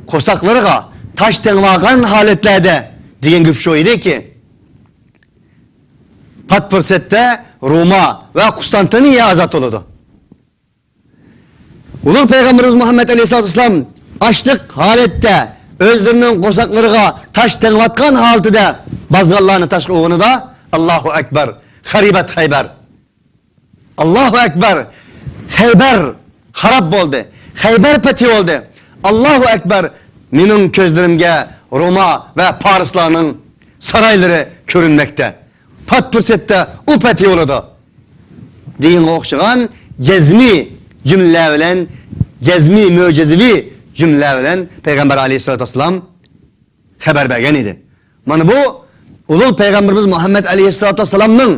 قورساقلىرىغا تاش تېڭىۋالغان ھالەتلەردە دېگەن گەپ شۇ ئىدىكى، پات پۇرسەتتە روما ۋە قۇستانتىنىيە ئازاد بولىدۇ. ئۇلۇغ پەيغەمبىرىمىز مۇھەممەد ئەلەيھىسسالاتۇ ۋەسسالام ئاچلىق ھالەتتە ئۆزلىرىنىڭ قورساقلىرىغا تاش تېڭىۋاتقان ھالىتىدە بازغانلارنى تاشقا ئۇرغىنىدا، ئاللاھۇ ئەكبەر، خەرىبەت خەيبەر. ئاللاھۇ ئەكبەر! خەيبەر خاراب بولدى. خەيبەر پەتھى بولدى. ئاللاھۇ ئەكبەر! مېنىڭ كۆزلىرىمگە روما ۋە پارسلارنىڭ سارايلىرى كۆرۈنمەكتە. پات پۇرسەتتە ئۇ پەتھى بولىدۇ. دېگەنگە ئوخشىغان جەزمىي جۈملىلەر بىلەن، جەزمىي مۆجىزىۋى جۈملىلەر بىلەن پەيغەمبەر ئەلەيھىسسالاتۇ ۋەسسالام خەۋەر بەرگەن ئىدى. مانا بۇ ئۇلۇغ پەيغەمبىرىمىز مۇھەممەد ئەلەيھىسسالاتۇ ۋەسسالامنىڭ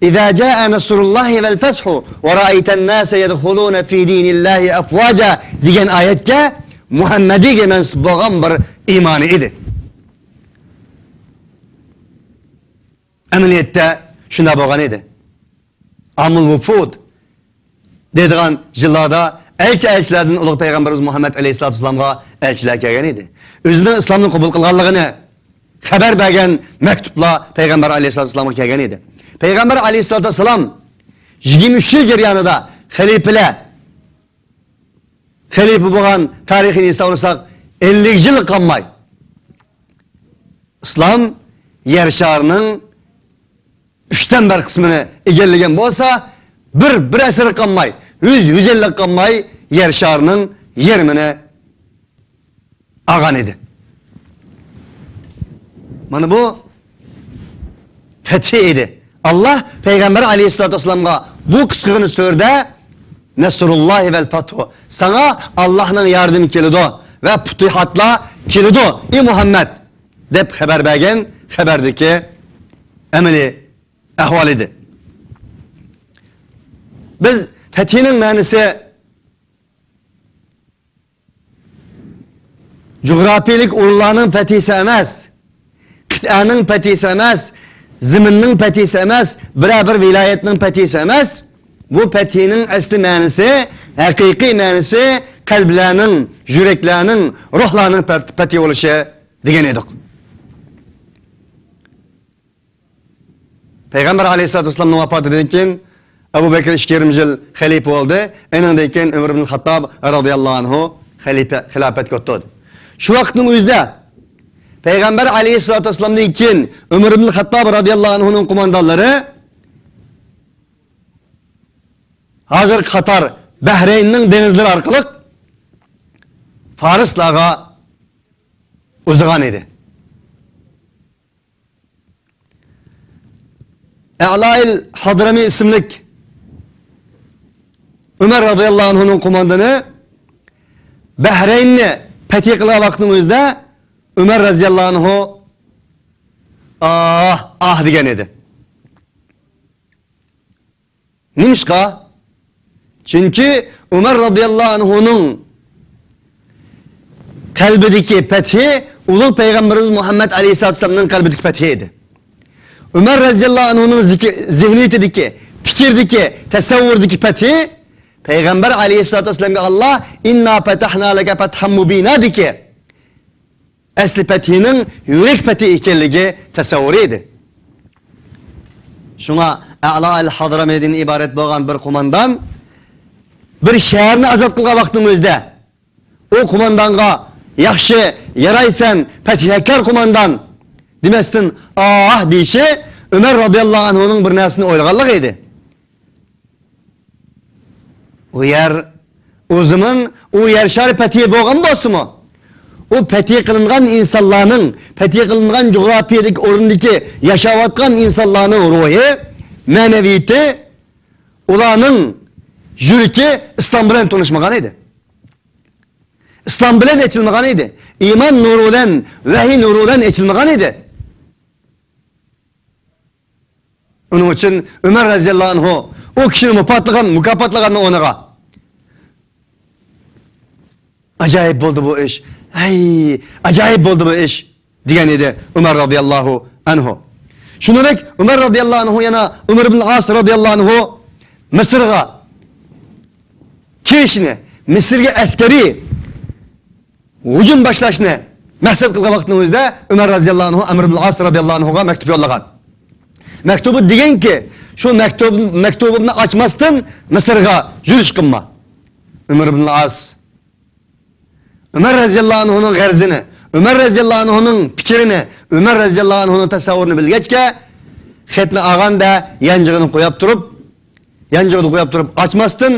«إذا جاء نصر الله والفتح ورأيت الناس يدخلون في دين الله أفواجا» دېگەن ئايەتكە مۇھەممەدىيگە مەنسۇپ بولغان بىر ئىمانى ئىدى. ئەمەلىيەتتە شۇنداق بولغان ئىدى. ئامۇل ۋۇفۇد دەيدىغان يىللاردا ئەلچى ئەلچىلەردىن ئۇلۇغ پەيغەمبىرىمىز مۇھەممەد ئەلەيھىسسالاتۇ ۋەسسالامغا ئەلچىلەر كەلگەن ئىدى. ئۆزىنىڭ ئىسلامنى قوبۇل قىلغانلىقىنى خەۋەر بەرگەن مەكتۇپلار پەيغەمبەر ئەلەيھىسسالاتۇ ۋەسسالامغا كەلگەن ئىدى. پەيغەمبەر ئەلەيھىسسالاتۇ ۋەسسالام يىگىرمە ئۈچ يىل جەريانىدا خەلىپىلەر، خەلىپە بولغان تارىخىنى ھېسابلىساق، ئەللىك يىل قالماي ئىسلام يەر شارىنىڭ ئۈچتىن بىر قىسمىنى ئىگىلىگەن بولسا، بىر، بىر ئەسىر قالماي، يۈز، يۈز ئەللىك قالماي يەر شارىنىڭ يېرىمىنى ئالغان ئىدى. مانا بۇ پەتھى ئىدى. ئاللا پەيغەمبەر ئەلەيھىسسالاتۇ ۋەسسالامغا بۇ قىسقىغىنە سۈرىدە «نەسرۇللاھى ۋەل پەتھۇ»، ساڭا ئاللانىڭ ياردىمى كېلىدۇ ۋە پۇتۇھاتلار كېلىدۇ، ئى مۇھەممەد، دەپ خەۋەر بەرگەن خەۋەردىكى ئەمەلىي ئەھۋال ئىدى. بىز پەتھىنىڭ مەنىسى جۇغراپىيىلىك ئورۇنلارنىڭ پەتھىسى ئەمەس، قىتئەنىڭ پەتھىسى ئەمەس، زېمىننىڭ پەتھىسى ئەمەس، بىرەر بىر ۋىلايەتنىڭ پەتھىسى ئەمەس. بۇ پەتھىنىڭ ئەسلى مەنىسى، ھەقىقىي مەنىسى قەلبلەرنىڭ، يۈرەكلەرنىڭ، روھلارنىڭ پەت-، پەتھى بولۇشى دېگەن ئىدۇق. پەيغەمبەر ئەلەيھىسسالاتۇ ۋەسسالامنىڭ ۋاپاتىدىن كېيىن ئەبۇ بەكرى ئىككى يېرىم يىل خەلىپە بولدى. ئېنىڭدىن كېيىن ئۆمەر ئىبن خاتتاب رازىياللاھۇ ئەنھۇ خەلىپە، خىلاپەتكە ئولتۇردى. شۇ ۋاقىتنىڭ ئۆزىدە پەيغەمبەر ئەلەيھىسسالاتۇ ۋەسسالامدىن كېيىن ئۆمەر ئىبن خاتتاب رازىياللاھۇ ئەنھۇنىڭ قوماندانلىرى ھازىرقى قاتار بەھرەيننىڭ دېڭىزلىرى ئارقىلىق فارسلارغا ئۇزىغان ئىدى. ئەلائىل ھازرامى ئىسىملىك ئۆمەر رازىياللاھۇ ئەنھۇنىڭ قوماندانى بەھرەيننى پەتھى قىلغان ۋاقىتنىڭ ئۆزىدە ئۆمەر رازىياللاھۇ ئەنھۇ ئاھ، ئاھ دېگەن ئىدى. نېمىشقا؟ چۈنكى ئۆمەر رازىياللاھۇ ئەنھۇنىڭ قەلبىدىكى پەتھى ئۇلۇغ پەيغەمبىرىمىز مۇھەممەد ئەلەيھىسسالاتۇ ۋەسسالامنىڭ قەلبىدىكى پەتھى ئىدى. ئۆمەر رازىياللاھۇ ئەنھۇنىڭ زىكى-، زېھنىيىتىدىكى، پىكىردىكى، تەسەۋۋۇرىدىكى پەتھى پەيغەمبەر ئەلەيھىسسالاتۇ ۋەسسالامغا ئاللا «ئىننا پەتەھنا لەكە پەتھەن مۇبىنا» دىكى ئەسلى پەتھىنىڭ يۈرەك پەتھى ئىكەنلىكى تەسەۋۋۇرى ئىدى. شۇڭا ئەلا ئەل ھازرامىدىن ئىبارەت بولغان بىر قوماندان بىر شەھەرنى ئازاد قىلغان ۋاقىتنىڭ ئۆزىدە ئۇ قوماندانغا «ياخشى، يارايسەن، پەتھىيەكار قوماندان» دېمەستىن «ئاھ» دېيىشى ئۆمەر رازىياللاھۇ ئەنھۇنىڭ بىر نەرسىنى ئويلىغانلىقى ئىدى. ئۇ يەر، ئۇ زېمىن، ئۇ يەر شارى پەتھى بولغان بولسىمۇ، ئۇ پەتھى قىلىنغان ئىنسانلارنىڭ، پەتھى قىلىنغان جۇغراپىيەدىكى ئورۇندىكى ياشاۋاتقان ئىنسانلارنىڭ روھى، مەنىۋىيىتى، ئۇلارنىڭ يۈرىكى ئىسلام بىلەن تونۇشمىغان ئىدى. ئىسلام بىلەن ئېچىلمىغان ئىدى. ئىمان نۇرى بىلەن، ۋەھىي نۇرى بىلەن ئېچىلمىغان ئىدى. ئۇنىڭ ئۈچۈن ئۆمەر رەزىياللاھۇ ئەنھۇ ئۇ كىشىنى مۇپاتلىغان، مۇكاپاتلىغاننىڭ ئورنىغا «ئاجايىپ بولدى بۇ ئىش، ھەي، ئاجايىپ بولدى بۇ ئىش» دېگەن ئىدى ئۆمەر رەزىياللاھۇ ئەنھۇ. شۇنىڭدەك ئۆمەر رازىياللاھۇ ئەنھۇ يەنە ئۆمەر ئىبن ئاس رازىياللاھۇ ئەنھۇ مىسىرغا كىرىشنى، مىسىرغا ئەسكەرىي ھۇجۇم باشلاشنى مەقسەت قىلغان ۋاقىتنىڭ ئۆزىدە ئۆمەر رازىياللاھۇ ئەنھۇ ئەمر ئىبن ئاس رازىياللاھۇ ئەنھۇغا مەكتۇپ يوللىغان. مەكتۇبى دېگەنكى، شۇ مەكتۇب، مەكتۇبۇمنى ئاچماستىن مىسىرغا يۈرۈش قىلما. ئۆمەر ئىبن ئاس ئۆمەر رەزىياللاھۇ ئەنھۇنىڭ غەرىزىنى، ئۆمەر رەزىياللاھۇ ئەنھۇنىڭ پىكرىنى، ئۆمەر رەزىياللاھۇ ئەنھۇنىڭ تەسەۋۋۇرىنى بىلگەچكە، خەتنى ئالغاندا يانچۇقىنى قويۇپ تۇرۇپ، يانچۇقىدا قويۇپ تۇرۇپ ئاچماستىن،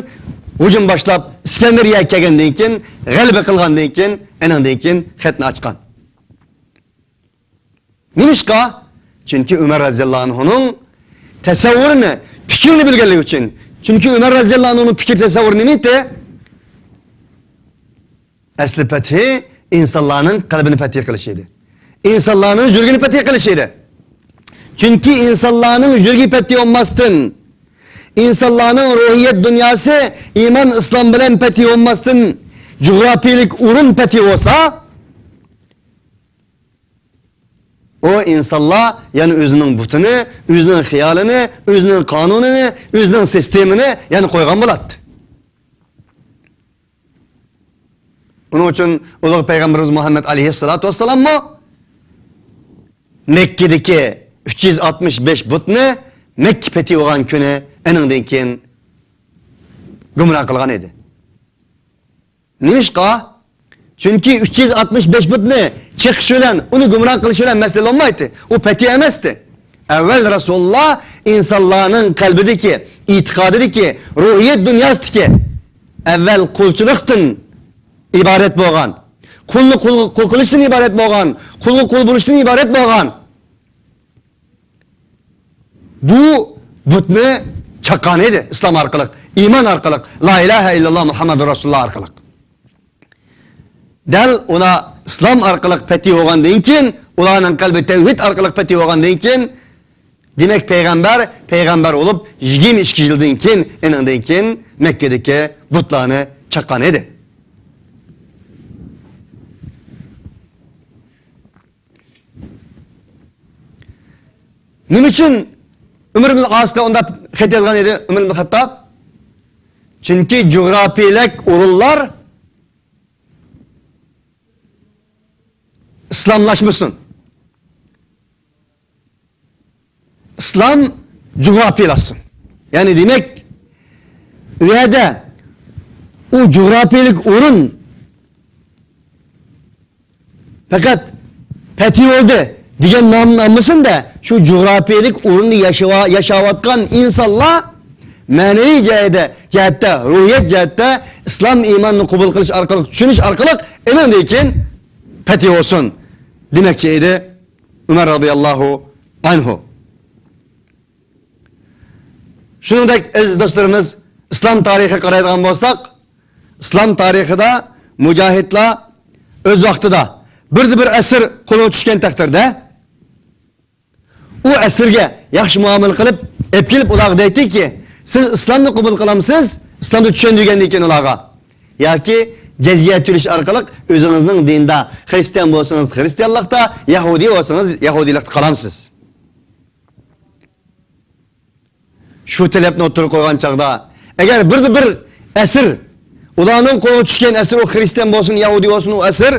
ھۇجۇم باشلاپ، ئىسكەندەرىيەگە كەلگەندىن كېيىن، غەلىبە قىلغاندىن كېيىن، ئېنىڭدىن كېيىن خەتنى ئاچقان. نېمىشقا؟ چۈنكى ئۆمەر رەزىياللاھۇ ئەنھۇنىڭ تەسەۋۋۇرىنى، پىكرىنى بىلگەنلىكى ئۈچۈن. چۈنكى ئۆمەر رەزىياللاھۇ ئەنھۇنىڭ پىكىر تەسەۋۋۇرى نېمە ئىدى؟ ئەسلى پەتھى ئىنسانلارنىڭ قەلبىنى پەتھى قىلىش ئىدى. ئىنسانلارنىڭ يۈرىكىنى پەتھى قىلىش ئىدى. چۈنكى ئىنسانلارنىڭ يۈرىكى پەتھى بولماستىن، ئىنسانلارنىڭ روھىيەت دۇنياسى ئىمان، ئىسلام بىلەن پەتھى بولماستىن، جۇغراپىيىلىك ئورۇن پەتھى بولسا، ئۇ ئىنسانلار يەنە ئۆزىنىڭ بۇتىنى، ئۆزىنىڭ خىيالىنى، ئۆزىنىڭ قانۇنىنى، ئۆزىنىڭ سىستېمىنى يەنە قويغان بولاتتى. ئۇنىڭ ئۈچۈن ئۇلۇغ پەيغەمبىرىمىز مۇھەممەد ئەلەيھىسسالاتۇ ۋەسسالاممۇ مەككىدىكى ئۈچ يۈز ئاتمىش بەش بۇتنى مەككە پەتھى بولغان كۈنى ئېنىڭدىن كېيىن گۇمراھ قىلغان ئىدى. نېمىشقا؟ چۈنكى ئۈچ يۈز ئاتمىش بەش بۇتنى چېقىش بىلەن، ئۇنى گۇمراھ قىلىش بىلەن مەسىلە بولمايتتى. ئۇ پەتھى ئەمەستى. ئەۋۋەل رەسۇلۇللا ئىنسانلارنىڭ قەلبىدىكى، ئېتىقادىدىكى، روھىيەت دۇنياسىدىكى ئەۋۋەل قۇلچىلىقتىن ئىبارەت بولغان، قۇلنى قۇل، قۇل قىلىشتىن ئىبارەت بولغان، قۇلغا قۇل بولۇشتىن ئىبارەت بولغان بۇ بۇتنى چاققان ئىدى ئىسلام ئارقىلىق، ئىمان ئارقىلىق، لا ئىلاھە ئىللاللا مۇھەممەدۇر رەسۇلۇللا ئارقىلىق. دەل ئۇلار ئىسلام ئارقىلىق پەتھى بولغاندىن كېيىن، ئۇلارنىڭ قەلبى تەۋھىد ئارقىلىق پەتھى بولغاندىن كېيىن، دېمەك، پەيغەمبەر، پەيغەمبەر بولۇپ يىگىرمە ئىككى يىلدىن كېيىن، ئېنىڭدىن كېيىن مەككىدىكى بۇتلارنى چاققان ئىدى. نېمە ئۈچۈن ئۆمەر ئىبن ئاسقا ئۇنداق خەت يازغان ئىدى ئۆمەر ئىبن خەتتاب؟ چۈنكى جۇغراپىيىلىك ئورۇنلار ئىسلاملاشمىسۇن. ئىسلام جۇغراپىيىلاشسۇن. يەنى دېمەك، ئۇ يەردە ئۇ جۇغراپىيىلىك ئورۇن پەقەت پەتھى بولدى دېگەن نامنى ئالمىسۇن-دە، شۇ جۇغراپىيىلىك ئورۇندا ياشىۋا-، ياشاۋاتقان ئىنسانلار مەنىۋى جەھەتتە، جەھەتتە، روھىيەت جەھەتتە ئىسلام ئىماننى قوبۇل قىلىش ئارقىلىق، چۈشىنىش ئارقىلىق ئېنىڭدىن كېيىن پەتھى بولسۇن دېمەكچى ئىدى ئۆمەر رازىياللاھۇ ئەنھۇ. شۇنىڭدەك ئەزىز دوستلىرىمىز، ئىسلام تارىخىغا قارايدىغان بولساق، ئىسلام تارىخىدا مۇجاھىدلار ئۆز ۋاقتىدا بىردە بىر ئەسىر قولىغا چۈشكەن تەقدىردە، ئۇ ئەسىرگە ياخشى مۇئامىلە قىلىپ، ئېلىپ كېلىپ ئۇلارغا دەيتتىكى، سىز ئىسلامنى قوبۇل قىلامسىز؟ ئىسلامنى چۈشەندۈرگەندىن كېيىن ئۇلارغا، ياكى جەزىيە تۆلەش ئارقىلىق ئۆزىڭىزنىڭ دىندا، خىرىستىيان بولسىڭىز خىرىستىيانلىقتا، يەھۇدىي بولسىڭىز يەھۇدىيلىقتا قالامسىز؟ شۇ تەلەپنى ئوتتۇرىغا قويغان چاغدا، ئەگەر بىردە بىر ئەسىر، ئۇلارنىڭ قولىغا چۈشكەن ئەسىر، ئۇ خىرىستىيان بولسۇن، يەھۇدىي بولسۇن، ئۇ ئەسىر،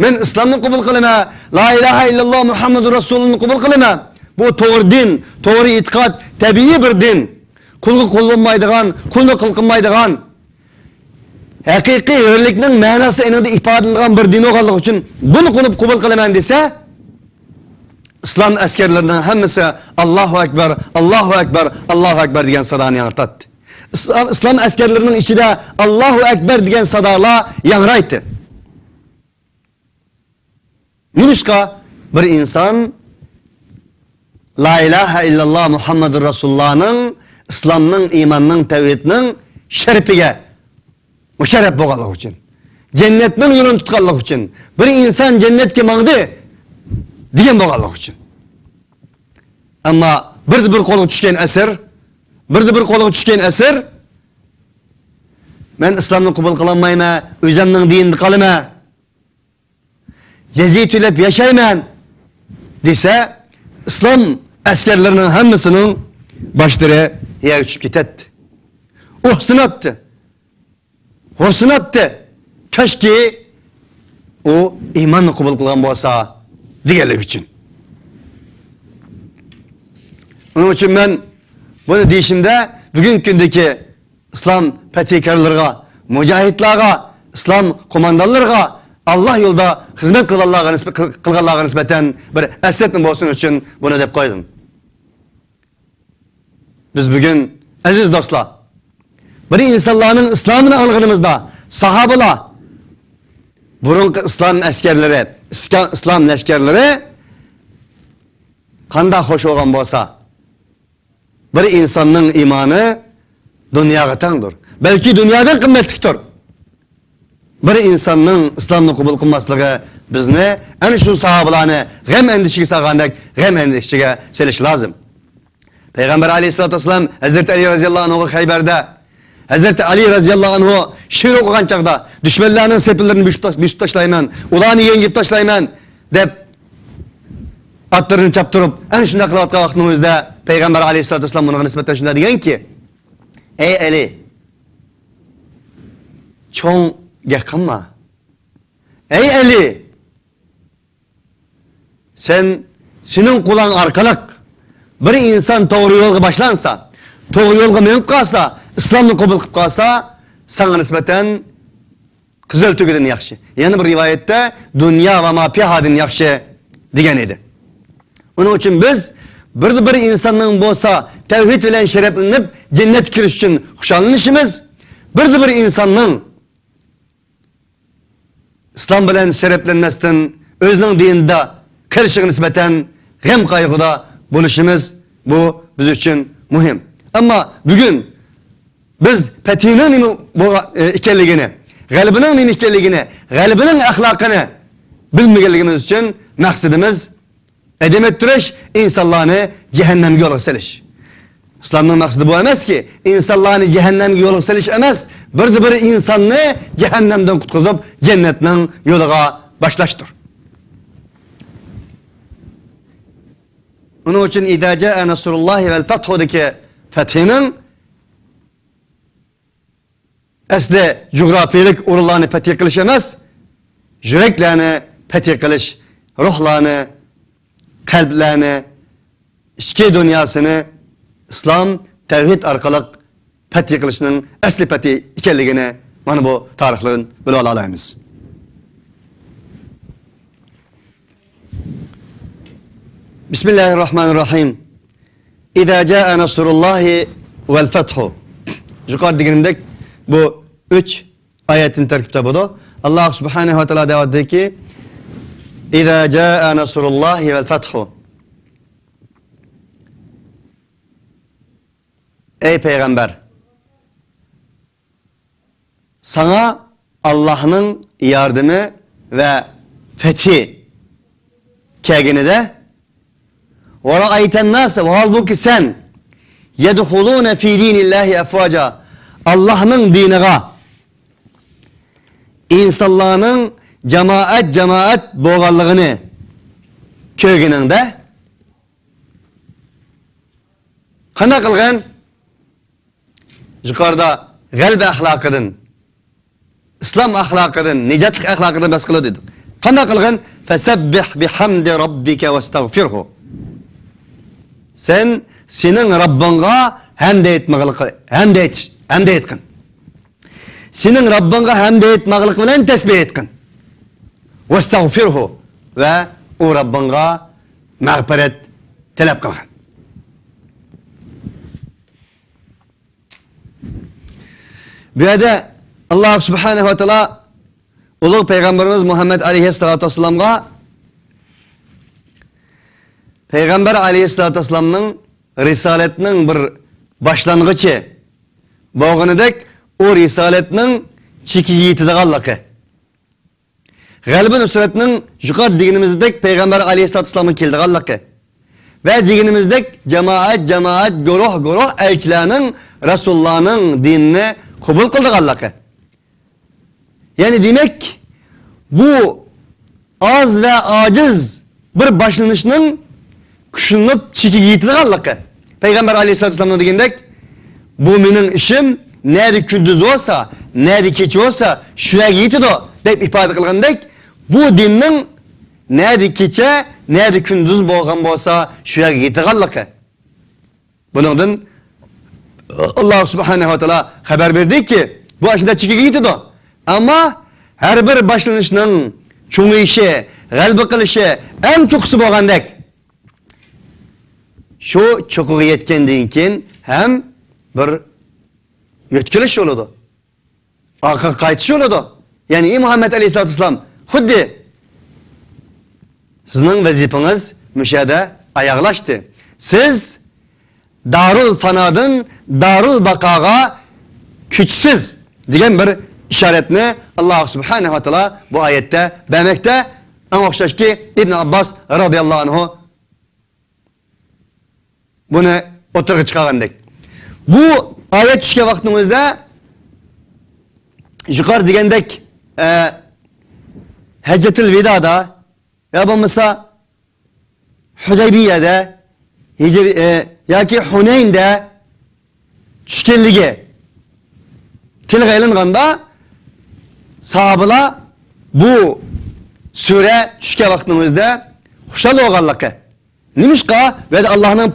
مەن ئىسلامنى قوبۇل قىلىمەن، لا ئىلاھە ئىللاللا مۇھەممەدۇر رەسۇلۇللانى قوبۇل قىلىمەن، بۇ توغرا دىن، توغرا ئېتىقاد، تەبىئىي بىر دىن، قۇلغا قۇل بولمايدىغان، قۇلنى قۇل قىلمايدىغان، ھەقىقىي ھۆرلۈكنىڭ مەناسى ئېنىڭدا ئىپادىلىنىدىغان بىر دىن بولغانلىقى ئۈچۈن بۇنى قوبۇل، قوبۇل قىلىمەن دېسە، ئىسلام ئەسكەرلىرىنىڭ ھەممىسى «ئاللاھۇ ئەكبەر، ئاللاھۇ ئەكبەر، ئاللاھۇ ئەكبەر» دېگەن سادانى ياڭرىتاتتى. ئىسلام، ئىسلام ئەسكەرلىرىنىڭ ئىچىدە «ئاللاھۇ ئەكبەر» دېگەن سادالار ياڭرايتتى. نېمىشقا؟ بىر ئىنسان لا ئىلاھە ئىللاللا مۇھەممەدۇر رەسۇلۇللانىڭ، ئىسلامنىڭ، ئىماننىڭ، تەۋھىدنىڭ شەرىپىگە مۇشەررەپ بولغانلىقى ئۈچۈن، جەننەتنىڭ يولىنى تۇتقانلىقى ئۈچۈن، بىر ئىنسان جەننەتكە ماڭدى دېگەن بولغانلىقى ئۈچۈن. ئەمما بىردە بىر قولغا چۈشكەن ئەسىر، بىردە بىر قولغا چۈشكەن ئەسىر، مەن ئىسلامنى قوبۇل قىلالمايمەن، ئۆزۈمنىڭ دىنىدا قالىمەن، جەزىيە تۆلەپ ياشايمەن دېسە، ئىسلام ئەسكەرلىرىنىڭ ھەممىسىنىڭ باشلىرى يەرگە چۈشۈپ كېتەتتى. ئۇھسىناتتى. خوشلىناتتى. كاشكى ئۇ ئىماننى قوبۇل قىلغان بولسا دېگەنلىكى ئۈچۈن. ئۇنىڭ ئۈچۈن مەن بۇنى دېيىشىمدە بۈگۈنكى كۈندىكى ئىسلام پەتھىكارلىرىغا، مۇجاھىدلارغا، ئىسلام قوماندانلىرىغا، ئاللا يولىدا خىزمەت قىلغانلارغا نىسبەت، قىلغانلارغا نىسبەتەن بىر ئەسلەتمە بولسۇن ئۈچۈن بۇنى دەپ قويدۇم. بىز بۈگۈن، ئەزىز دوستلار، بىر ئىنسانلارنىڭ ئىسلامىنى ئاڭلىغىنىمىزدا، ساھابىلار، بۇرۇنقى ئىسلام ئەسكەرلىرى، ئىسكا-، ئىسلام لەشكەرلىرى قانداق خوش بولغان بولسا، بىر ئىنساننىڭ ئىمانى دۇنياغا تەڭدۇر. بەلكى دۇنيادىن قىممەتلىكتۇر. بىر ئىنساننىڭ ئىسلامنى قوبۇل قىلماسلىقى بىزنى ئەنە شۇ ساھابىلارنى غەم ئەندىشىگە سالغاندەك غەم ئەندىشىگە سېلىش لازىم. پەيغەمبەر ئەلەيھىسسالاتۇ ۋەسسالام ھەزرىتى ئەلى رەزىياللاھۇ ئەنھۇغا خەيبەردە، ھەزرىتى ئەلى رەزىياللاھۇ ئەنھۇ شېئىر ئوقۇغان چاغدا، دۈشمەنلەرنىڭ سېپىلىرىنى بۆسۈپ تاش-، بۆسۈپ تاشلايمەن، ئۇلارنى يېنىپ تاشلايمەن دەپ، ئاتلىرىنى چاپتۇرۇپ، ئەنە شۇنداق قىلىۋاتقان ۋاقتىنىڭ ئۆزىدە پەيغەمبەر ئەلەيھىسسالاتۇ ۋەسسالام بۇنىڭغا نىسبەتەن شۇنداق دېگەنكى، ئەي ئەلى، چوڭ گەپ قىلما. ئەي ئەلى، سەن، سېنىڭ قولۇڭ ئارقىلىق بىر ئىنسان توغرا يولغا باشلانسا، توغرا يولغا مېڭىپ قالسا، ئىسلامنى قوبۇل قىلىپ قالسا، ساڭا نىسبەتەن قىزىل تۆگىدىن ياخشى. يەنە بىر رىۋايەتتە دۇنيا ۋە ما پىھادىن ياخشى دېگەن ئىدى. ئۇنىڭ ئۈچۈن بىز بىردە بىر ئىنساننىڭ بولسا تەۋھىد بىلەن شەرەپلىنىپ جەننەتكە كىرىش ئۈچۈن خۇشاللىنىشىمىز، بىردە بىر ئىنساننىڭ ئىسلام بىلەن شەرەپلەنمەستىن ئۆزىنىڭ دىنىدا قېلىشىغا نىسبەتەن غەم قايغۇدا بولۇشىمىز، بۇ بىز ئۈچۈن مۇھىم. ئەمما بۈگۈن بىز پەتھىنىڭ نېمە بولغا-، ئىكەنلىكىنى، غەلىبىنىڭ نېمە ئىكەنلىكىنى، غەلىبىنىڭ ئەخلاقىنى بىلمىگەنلىكىمىز ئۈچۈن مەقسىتىمىز ئەدەم ئۆلتۈرۈش، ئىنسانلارنى جەھەننەمگە يولغا سېلىش. ئىسلامنىڭ مەقسىتى بۇ ئەمەسكى، ئىنسانلارنى جەھەننەمگە يولغا سېلىش ئەمەس، بىردە بىر ئىنساننى جەھەننەمدىن قۇتقۇزۇپ، جەننەتنىڭ يولىغا باشلاشتۇر. ئۇنىڭ ئۈچۈن ئىزا جاء نەسرۇللاھى ۋەل فەتھۇدىكى فەتھىنىڭ ئەسلى جۇغراپىيەلىك ئورۇنلارنى پەتھى قىلىش ئەمەس، يۈرەكلەرنى پەتھى قىلىش، روھلارنى، قەلبلەرنى، ئىچكى دۇنياسىنى ئىسلام، تەۋھىد ئارقىلىق پەتھى قىلىشنىڭ ئەسلى پەتھى ئىكەنلىكىنى مانا بۇ تارىختىن بىلىۋالالايمىز. بىسمىللاھىر راھمانىر راھىم. ئىزا جاء نەسرۇللاھى ۋەل فەتھۇ. يۇقىرىدا دېگىنىمدەك، بۇ ئۈچ ئايەتتىن تەركىب تاپىدۇ. ئاللاھ سۇبھانەھۇ ۋە تائالا دەۋاتىدۇكى، ئىزا جاء نەسرۇللاھى ۋەل فەتھۇ. ئەي پەيغەمبەر، ساڭا ئاللاھنىڭ ياردىمى ۋە فەتھى كەلگىنىدە، ۋە رائەيتەن ناسە، ھالبۇكى سەن، يەدخۇلۇنە فى دىنىللاھى ئەفۋاجا، ئاللاھنىڭ دىنىغا ئىنسانلارنىڭ جامائەت-جامائەت بولغانلىقىنى كۆرگىنىڭدە، قانداق قىلغىن؟ يۇقىرىدا غەلىبە ئەخلاقىدىن، ئىسلام ئەخلاقىدىن، نىجاتلىق ئەخلاقىدىن بەھس قىلىدۇ دېدۇق. قانداق قىلغىن؟ فەسەببىھ بىھەمدى رەببىكە ۋەستەغفىرھۇ. سەن سېنىڭ رەببىڭغا ھەمدە ئېيتماقلىقى، ھەمدە ئېيتىش، ھەمدە ئېيتقىن. سېنىڭ رەببىڭغا ھەمدە ئېيتماقلىق بىلەن تەسبىھ ئېيتقىن. ۋەستەغفىرھۇ، ۋە ئۇ رەببىڭغا مەغپىرەت تەلەپ قىلغىن. بۇ يەردە ئاللاھ سۇبھانەھۇ ۋە تائالا ئۇلۇغ پەيغەمبىرىمىز مۇھەممەد ئەلەيھىسسالاتۇ ۋەسسالامغا پەيغەمبەر ئەلەيھىسسالاتۇ ۋەسسالامنىڭ رىسالەتنىڭ بىر باشلانغۇچى بولغىنىدەك، ئۇ رىسالەتنىڭ چېكىگە يېتىدىغانلىقى، غەلىبە نۇسرەتنىڭ يۇقىرىدا دېگىنىمىزدەك پەيغەمبەر ئەلەيھىسسالاتۇ ۋەسسالامغا كېلىدىغانلىقى ۋە دېگىنىمىزدەك جامائەت، جامائەت، گۇرۇھ، گۇرۇھ ئەلچىلەرنىڭ، رەسۇللارنىڭ دىنىنى قوبۇل قىلىدىغانلىقى. يەنى دېمەك، بۇ ئاز ۋە ئاجىز بىر باشلىنىشنىڭ كۈچلىنىپ چېكىگە يېتىدىغانلىقى. پەيغەمبەر ئەلەيھىسسالاتۇ ۋەسسالامنىڭ دېگىنىدەك، «بۇ مېنىڭ ئىشىم، نەدە كۈندۈز بولسا، نەدە كېچە بولسا، شۇ يەرگە يېتىدۇ» دەپ ئىپادە قىلغاندەك، بۇ دىننىڭ نەدە كېچە، نەدە كۈندۈز بولغان بولسا، شۇ يەرگە يېتىدىغانلىقى. بۇنىڭدىن ئاللاھ سۇبھانەھۇ ۋە تائالا خەۋەر بەردىكى، بۇ ئاشۇنداق چېكىگە يېتىدۇ. ئەمما ھەر بىر باشلىنىشنىڭ چوڭىيىشى، غەلىبە قىلىشى ئەڭ چوققىسى بولغاندەك، شۇ چوققىغا يەتكەندىن كېيىن ھەم بىر يۆتكىلىش بولىدۇ. ئارقىغا قايتىش بولىدۇ. يەنى، ئى مۇھەممەد ئەلەيھىسسالاتۇ ۋەسسالام، خۇددى سىزنىڭ ۋەزىپىڭىز مۇشۇ يەردە ئاياغلاشتى. سىز دارۇل فانادىن دارۇل باقاغا كۆچىسىز دېگەن بىر ئىشارەتنى ئاللاھ سۇبھانەھۇ ۋە تائالا بۇ ئايەتتە بەرمەكتە. ئەڭ ئوخشاشكى ئىبن ئابباس رازىياللاھۇ ئەنھۇ بۇنى ئوتتۇرىغا چىقارغاندەك. بۇ ئايەت چۈشكەن ۋاقىتنىڭ ئۆزىدە يۇقىرى دېگەندەك، ئە، ھەججەتۇل ۋىدادا يا بولمىسا ھۇدەيبىيەدە، ھىجر-، ئە، ياكى ھۇنەيندە چۈشكەنلىكى تىلغا ئېلىنغاندا، ساھابىلار بۇ سۈرە چۈشكەن ۋاقىتنىڭ ئۆزىدە خۇشال بولغانلىقى. نېمىشقا؟ بۇ يەردە ئاللاھنىڭ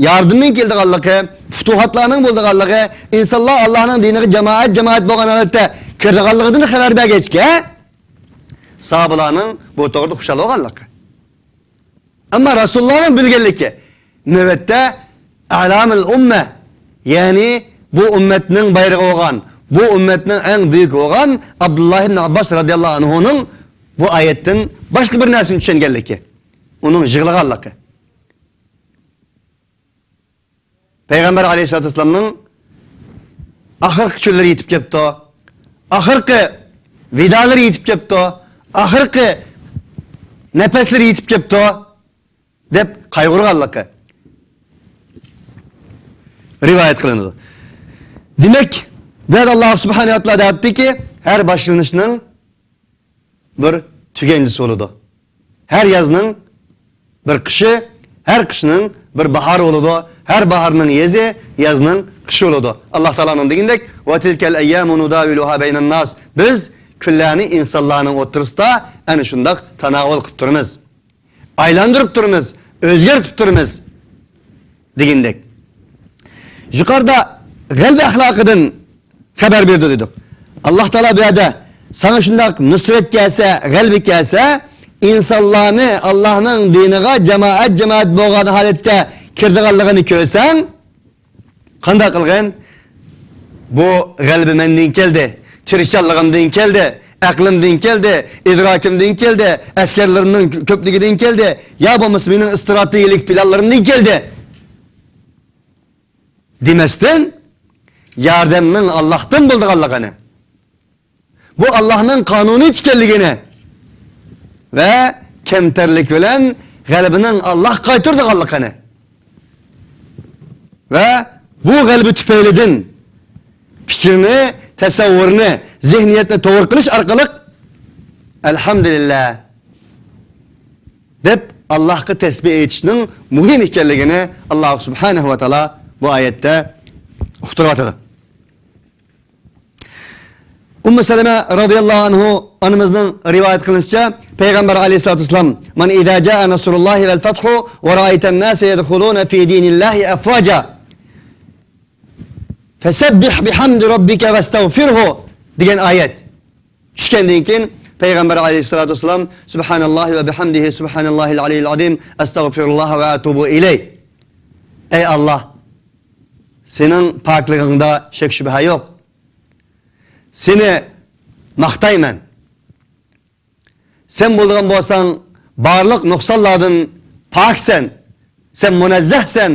ياردىمىنىڭ كېلىدىغانلىقى، پۇتۇھاتلارنىڭ بولىدىغانلىقى، ئىنسانلار ئاللاھنىڭ دىنىغا جامائەت-جامائەت بولغان ھالەتتە كىرىدىغانلىقىدىن خەۋەر بەرگەچكە، ساھابىلارنىڭ بۇ توغرىدا خۇشال بولغانلىقى. ئەمما رەسۇلۇللاھنىڭ بىلگەنلىكى، نۆۋەتتە ئەلامىل ئۇممە، يەنى بۇ ئۈممەتنىڭ بايرىقى بولغان، بۇ ئۈممەتنىڭ ئەڭ بۈيۈكى بولغان ئابدۇللاھ ئىبن ئابباس رازىياللاھۇ ئەنھۇنىڭ بۇ ئايەتتىن باشقا بىر نەرسىنى چۈشەنگەنلىكى، ئۇنىڭ يىغلىغانلىقى. پەيغەمبەر ئەلەيھىسسالاتۇ ۋەسسالامنىڭ ئاخىرقى كۈنلىرى يېتىپ كەپتۇ، ئاخىرقى ۋىدالىرى يېتىپ كەپتۇ، ئاخىرقى نەپەسلىرى يېتىپ كەپتۇ دەپ قايغۇرغانلىقى رىۋايەت قىلىنىدۇ. دېمەك، بۇ يەردە ئاللاھ سۇبھانەھۇ ۋە تائالا دەپتىكى، ھەر باشلىنىشنىڭ بىر تۈگەنچىسى بولىدۇ. ھەر يازنىڭ بىر قىشى، ھەر قىشنىڭ بىر باھارى بولىدۇ. ھەر باھارنىڭ يېزى، يازنىڭ قىشى بولىدۇ. ئاللاھ تائالانىڭ دېگىنىدەك، «ۋە تىلكەل ئەييامۇ نۇداۋىلۇھا بەينەن ناس.» بىز كۈنلەرنى ئىنسانلارنىڭ ئوتتۇرىسىدا ئەنە شۇنداق تاناۋۇل قىلىپ تۇرىمىز. ئايلاندۇرۇپ تۇرىمىز، ئۆزگەرتىپ تۇرىمىز دېگەندەك. يۇقىرىدا غەلىبە ئەخلاقىدىن خەۋەر بېرىدۇ دېدۇق. ئاللاھ تائالا بۇ يەردە ساڭا شۇنداق نۇسرەت كەلسە، غەلىبە كەلسە، ئىنسانلارنى ئاللاھنىڭ دىنىغا جامائەت-جامائەت بولغان ھالەتتە كىرىدىغانلىقىنى كۆرسەڭ، قانداق قىلغىن؟ بۇ غەلىبە مەندىن كەلدى، تىرىشچانلىقىمدىن كەلدى، ئەقلىمدىن كەلدى، ئىدراكىمدىن كەلدى، ئەسكەرلىرىمنىڭ كۆپلۈكىدىن كەلدى، يا بولمىسا مېنىڭ ئىستراتېگىيەلىك پىلانلىرىمدىن كەلدى دېمەستىن، ياردەمنىڭ ئاللاھتىن بولىدىغانلىقىنى، بۇ ئاللاھنىڭ قانۇنى ئىكەنلىكىنى ۋە كەمتەرلىك بىلەن غەلىبىنىڭ ئاللاھقا قايتۇرىدىغانلىقىنى ۋە بۇ غەلىبە تۈپەيلىدىن پىكىرنى، تەسەۋۋۇرنى، زېھنىيەتنى توغرا قىلىش ئارقىلىق «ئەلھەمدۇلىللاھ» دەپ ئاللاھقا تەسبىھ ئېيتىشنىڭ مۇھىم ئىكەنلىكىنى ئاللاھ سۇبھانەھۇ ۋە تائالا بۇ ئايەتتە ئۇقتۇرۇۋاتىدۇ. ئۇممۇ سەلەمە رازىياللاھۇ ئەنھۇ ئانىمىزنىڭ رىۋايەت قىلىشىچە، پەيغەمبەر ئەلەيھىسسالاتۇ ۋەسسالام، «مەن ئىزا جائە نەسرۇللاھى ۋەل فەتھۇ ۋە رەئەيتەن ناسە يەدخۇلۇنە فى دىنىللاھى ئەفۋاجا فەسەببىھ بىھەمدى رەببىكە ۋەستەغفىرھۇ» دېگەن ئايەت چۈشكەندىن كېيىن، پەيغەمبەر ئەلەيھىسسالاتۇ ۋەسسالام، «سۇبھانەللاھى ۋە بىھەمدىھى، سۇبھانەللاھىل ئەلىييىل ئەزىم، ئەستەغفىرۇللاھە ۋە ئەتۇبۇ ئىلەيھ.» ئەي ئاللاھ، سېنىڭ پاكلىقىڭدا شەك-شۈبھە يوق. سېنى ماختايمەن. سەن بولىدىغان بولساڭ، بارلىق نۇقسانلاردىن پاكسەن. سەن مۇنەززەھسەن.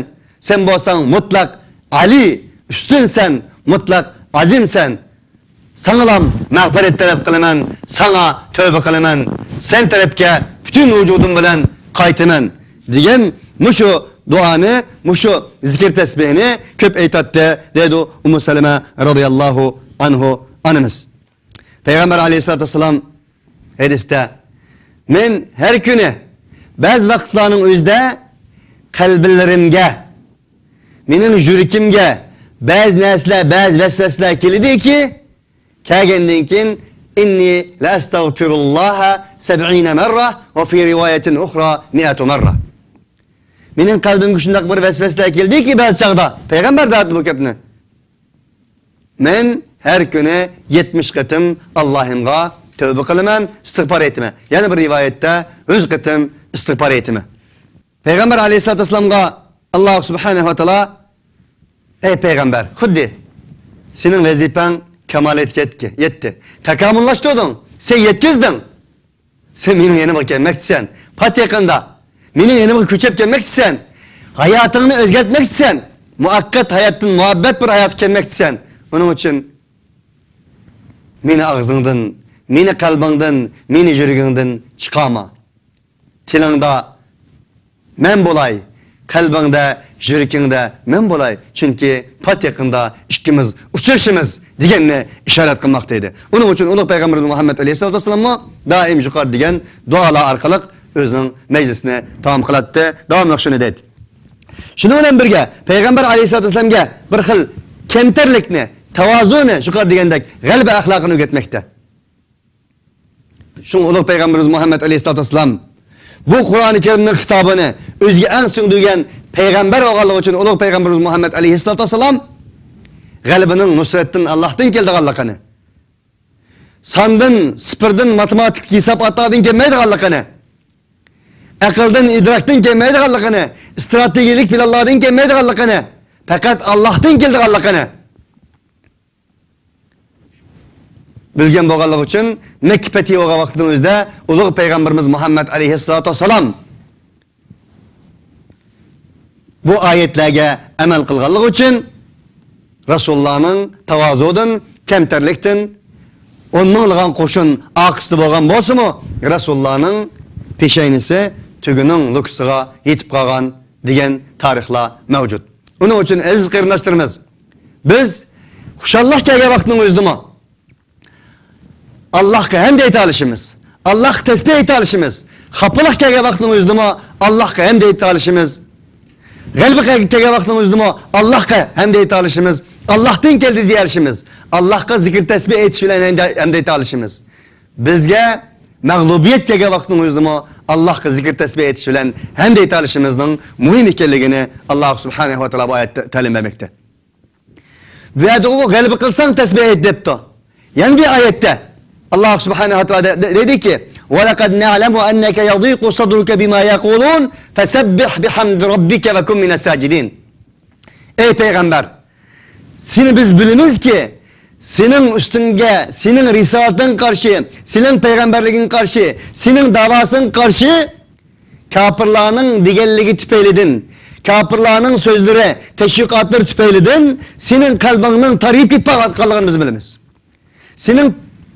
سەن بولساڭ مۇتلەق ئالىي، ئۈستۈنسەن، مۇتلەق ئازىمسەن. ساڭىلام مەغپىرەت تەلەپ قىلىمەن، ساڭا تەۋبە قىلىمەن، سەن تەرەپكە پۈتۈن ۋۇجۇدۇم بىلەن قايتىمەن، دېگەن مۇشۇ دۇئانى، مۇشۇ زىكىر تەسبىھنى كۆپ ئېيتاتتى، دەيدۇ ئۇممۇ سەلەمە رازىياللاھۇ ئەنھۇ ئانىمىز. پەيغەمبەر ئەلەيھىسسالاتۇ ۋەسسالام ھەدىستە، مەن ھەر كۈنى بەزى ۋاقىتلارنىڭ ئۆزىدە قەلبلىرىمگە، مېنىڭ يۈرىكىمگە بەزى نەرسىلەر، بەزى ۋەسۋەسىلەر كېلىدىكى، كەلگەندىن كېيىن، «إني لأستغفر الله سبعين مرة وفي رواية أخرى مائة مرة.» مېنىڭ قەلبىمگە شۇنداق بىر ۋەسۋەسىلەر كېلىدىكى، بەزى چاغدا، پەيغەمبەر دەۋاتىدۇ بۇ گەپنى. مەن ھەر كۈنى يەتمىش قېتىم ئاللاھىمغا تەۋبە قىلىمەن، ئىستىغپار ئېيتىمەن. يەنە بىر رىۋايەتتە، يۈز قېتىم ئىستىغپار ئېيتىمەن. پەيغەمبەر ئەلەيھىسسالاتۇ ۋەسسالامغا ئاللاھ سۇبھانەھۇ ۋە تائالا، «ئەي پەيغەمبەر، خۇددى سېنىڭ ۋەزىپەڭ كامالەتكە يەتكە-، يەتتى. تاكامۇللاشتۇردۇڭ، سەن يەتكۈزدۈڭ. سەن مېنىڭ يېنىمغا كەلمەكچىسەن. پات يېقىندا مېنىڭ يېنىمغا كۆچۈپ كەلمەكچىسەن. ھاياتىڭنى ئۆزگەرتمەكچىسەن. مۇۋەققەت ھاياتتىن مۇھەببەت بىر ھاياتقا كەلمەكچىسەن. ئۇنىڭ ئۈچۈن مېنى ئاغزىڭدىن، مېنى قەلبىڭدىن، مېنى يۈرىكىڭدىن چىقارما. تىلىڭدا مەن بولاي، قەلبىڭدە، يۈرىكىڭدە مەن بولاي. چۈنكى پات يېقىندا ئىككىمىز ئۇچرىشىمىز» دېگەننى ئىشارەت قىلماقتا ئىدى. ئۇنىڭ ئۈچۈن ئۇلۇغ پەيغەمبىرىمىز مۇھەممەد ئەلەيھىسسالاتۇ ۋەسسالاممۇ دائىم يۇقىرىدا دېگەن دۇئالار ئارقىلىق ئۆزىنىڭ مەجلىسىنى تامام قىلاتتى. داۋاملىق شۇنى دەيتتى. شۇنىڭ بىلەن بىرگە، پەيغەمبەر ئەلەيھىسسالاتۇ ۋەسسالامغا بىر خىل كەمتەرلىكنى، تاۋازۇنى، يۇقىرىدا دېگەندەك غەلىبە ئەخلاقىنى ئۆگەتمەكتە. شۇڭا ئۇلۇغ پەيغەمبىرىمىز مۇھەممەد ئەلەيھىسسالاتۇ ۋەسسالام بۇ قۇرئانى كەرىمنىڭ خىتابىنى ئۆزىگە ئەڭ سىڭدۈرگەن پەيغەمبەر بولغانلىقى ئۈچۈن، ئۇلۇغ پەيغەمبىرىمىز مۇھەممەد ئەلەيھىسسالاتۇ ۋەسسالام غەلىبىنىڭ، نۇسرەتتىن، ئاللاھتىن كېلىدىغانلىقىنى، ساندىن، سىفىردىن، ماتېماتىكىلىق ھېساباتلاردىن كەلمەيدىغانلىقىنى، ئەقىلدىن، ئىدراكتىن كەلمەيدىغانلىقىنى، ئىستراتېگىيەلىك پىلانلاردىن كەلمەيدىغانلىقىنى، پەقەت ئاللاھتىن كېلىدىغانلىقىنى بىلگەن بولغانلىقى ئۈچۈن، مەككە پەتھى بولغان ۋاقىتنىڭ ئۆزىدە ئۇلۇغ پەيغەمبىرىمىز مۇھەممەد ئەلەيھىسسالاتۇ ۋەسسالام بۇ ئايەتلەرگە ئەمەل قىلغانلىقى ئۈچۈن، رەسۇلۇللانىڭ تاۋازۇدىن، كەمتەرلىكتىن، ئون مىڭلىغان قوشۇن ئارقىسىدا بولغان بولسىمۇ، رەسۇلۇللانىڭ پېشەينىسى تۆگىنىڭ لوكىسىغا يېتىپ قالغان دېگەن تارىخلار مەۋجۇت. ئۇنىڭ ئۈچۈن، ئەزىز قېرىنداشلىرىمىز، بىز خۇشاللىق كەلگەن ۋاقىتنىڭ ئۆزىدىمۇ ئاللاھقا ھەمد ئېيتالىشىمىز، ئاللاھقا تەسبىھ ئېيتالىشىمىز، خاپىلىق كەلگەن ۋاقىتنىڭ ئۆزىدىمۇ ئاللاھقا ھەمد ئېيتالىشىمىز، غەلىبە كەلگەن ۋاقىتنىڭ ئۆزىدىمۇ ئاللاھقا ھەمد ئېيتالىشىمىز، ئاللاھتىن كەلدى دېيەلىشىمىز، ئاللاھقا زىكىر تەسبىھ ئېيتىش بىلەن ھەمد، ھەمد ئېيتالىشىمىز. بىزگە مەغلۇبىيەت كەلگەن ۋاقىتنىڭ ئۆزىدىمۇ ئاللاھقا زىكىر تەسبىھ ئېيتىش بىلەن ھەمد ئېيتالىشىمىزنىڭ مۇھىم ئىكەنلىكىنى ئاللاھ سۇبھانەھۇ ۋە تائالا بۇ ئايەتتە تەلىم بەرمەكتە. بۇ يەردە ئۇ غەلىبە قىلساڭ تەسبىھ ئېيت دەپتۇ. يەنە بىر ئايەتتە ئاللاھ سۇبھانەھۇ ۋە تائالا دە-، دە-، دەيدۇكى، «ولقد نعلم أنك يضيق صدرك بما يقولون فسبح بحمد ربك وكن من الساجدين.» ئەي پەيغەمبەر، سېنى بىز بىلىمىزكى، سېنىڭ ئۈستۈڭگە، سېنىڭ رىسالىتىڭگە قارشى، سېنىڭ پەيغەمبەرلىكىڭگە قارشى، سېنىڭ داۋاسىڭغا قارشى كاپىرلارنىڭ دېگەنلىكى تۈپەيلىدىن، كاپىرلارنىڭ سۆزلىرى، تەشۋىقاتلىرى تۈپەيلىدىن سېنىڭ قەلبىڭنىڭ تارىيىپ كېتىپ بارغانلىقىنى بىز بىلىمىز. سېنىڭ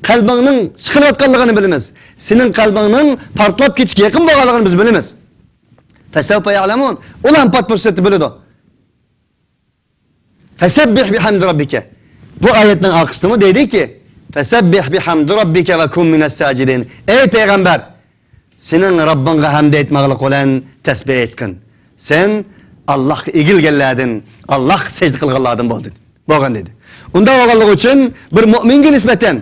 قەلبىڭنىڭ سىقىلىۋاتقانلىقىنى بىلىمىز. سېنىڭ قەلبىڭنىڭ پارتلاپ كېتىشكە يېقىن بولغانلىقىنى بىز بىلىمىز. فسوف يعلمون. ئۇلار پات پۇرسەتتە بىلىدۇ. فسبح بحمد ربك. بۇ ئايەتنىڭ ئارقىسىدىمۇ دەيدىكى، فسبح بحمد ربك وكن من الساجدين. ئەي پەيغەمبەر، سېنىڭ رەببىڭگە ھەمد ئېيتماقلىق بىلەن تەسبىھ ئېيتقىن. سەن ئاللاھقا ئېگىلگەنلەردىن، ئاللاھقا سەجدە قىلغانلاردىن بولدىن، بولغىن دېدى. ئۇنداق بولغانلىقى ئۈچۈن بىر مۆمىنگە نىسبەتەن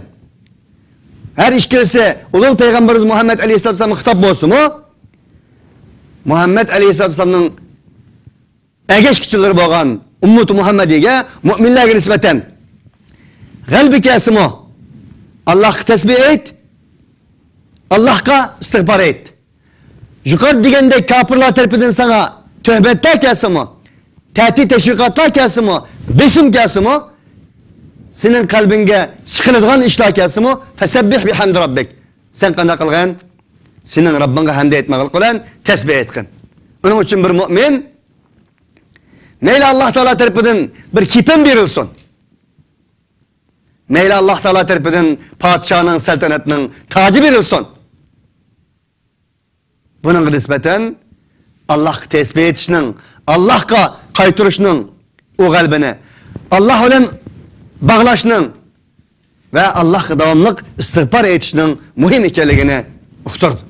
ھەر ئىككىلىسى ئۇلۇغ پەيغەمبىرىمىز مۇھەممەد ئەلەيھىسسالام خىتاب بولسىمۇ، مۇھەممەد ئەلەيھىسسالامنىڭ ئەگەشكۈچىلىرى بولغان ئۈممىتى مۇھەممەدىيگە، مۆمىنلەرگە نىسبەتەن غەلىبە كەلسىمۇ، ئاللاھقا تەسبىھ ئېيت، ئاللاھقا ئىستىغپار ئېيت. يۇقىرىدا دېگەندەك كاپىرلار تەرىپىدىن ساڭا تۆھمەتلەر كەلسىمۇ، تەھدىت تەشۋىقاتلار كەلسىمۇ، بېسىم كەلسىمۇ، سېنىڭ قەلبىڭگە سىقىلىدىغان ئىشلار كەلسىمۇ، فسبح بحمد ربك. سەن قانداق قىلغىن؟ سېنىڭ رەببىڭگە ھەمد ئېيتماقلىق بىلەن تەسبىھ ئېيتقىن. ئۇنىڭ ئۈچۈن بىر مۆمىن مەيلى ئاللاھ تائالا تەرىپىدىن بىر كېپەن بېرىلسۇن، مەيلى ئاللاھ تائالا تەرىپىدىن پادىشاھنىڭ، سەلتەنەتنىڭ تاجى بېرىلسۇن. بۇنىڭغا نىسبەتەن ئاللاھقا تەسبىھ ئېيتىشنىڭ، ئاللاھقا قايتۇرۇشنىڭ، ئۇ غەلىبىنى ئاللاھ بىلەن باغلاشنىڭ ۋە ئاللاھقا داۋاملىق ئىستىغپار ئېيتىشنىڭ مۇھىم ئىكەنلىكىنى ئۇقتۇردى.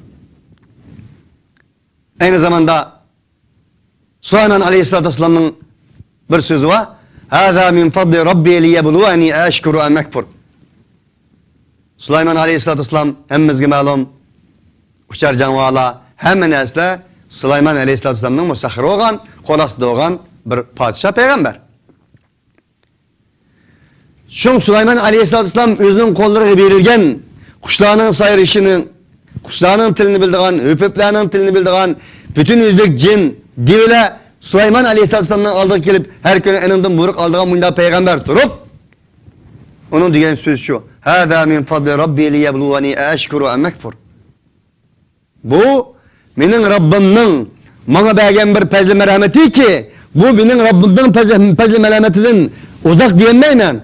ئەينى زاماندا سۇلايمان ئەلەيھىسسالاتۇ ۋەسسالامنىڭ بىر سۆزى بار. «ھازا مىن فەزلى رەببى لىيەبلۇۋەنى ئەئەشكۇرۇ ئەم ئەكفۇر.» سۇلايمان ئەلەيھىسسالاتۇ ۋەسسالام ھەممىمىزگە مەلۇم، ئۇچار جانىۋارلار، ھەممە نەرسىلەر سۇلايمان ئەلەيھىسسالاتۇ ۋەسسالامنىڭ مۇسەخخىرى بولغان، قول ئاستىدا بولغان بىر پادىشاھ پەيغەمبەر. شۇڭ سۇلايمان ئەلەيھىسسالاتۇ ۋەسسالام ئۆزىنىڭ قوللىرىغا بېرىلگەن قۇشلارنىڭ سايرىشىنى، قۇشلارنىڭ تىلىنى بىلىدىغان، ئۆپۈپلەرنىڭ تىلىنى بىلىدىغان، پۈتۈن يۈزلۈك جىن، دېۋىلەر سۇلايمان ئەلەيھىسسالاتۇ ۋەسسالامنىڭ ئالدىغا كېلىپ، ھەر كۈنى ئېنىڭدىن بۇيرۇق ئالىدىغان مۇنداق پەيغەمبەر تۇرۇپ، ئۇنىڭ دېگەن سۆزى شۇ: «ھازا مىن فەزلى رەببى لىيەبلۇۋەنى ئەئەشكۇرۇ ئەم ئەكفۇر.» بۇ مېنىڭ رەببىمنىڭ ماڭا بەرگەن بىر پەزلى مەرھەمىتىكى، بۇ مېنىڭ رەببىمنىڭ پەزلى، پەزلى مەرھەمىتىدىن ئۇزاق دېيەلمەيمەن.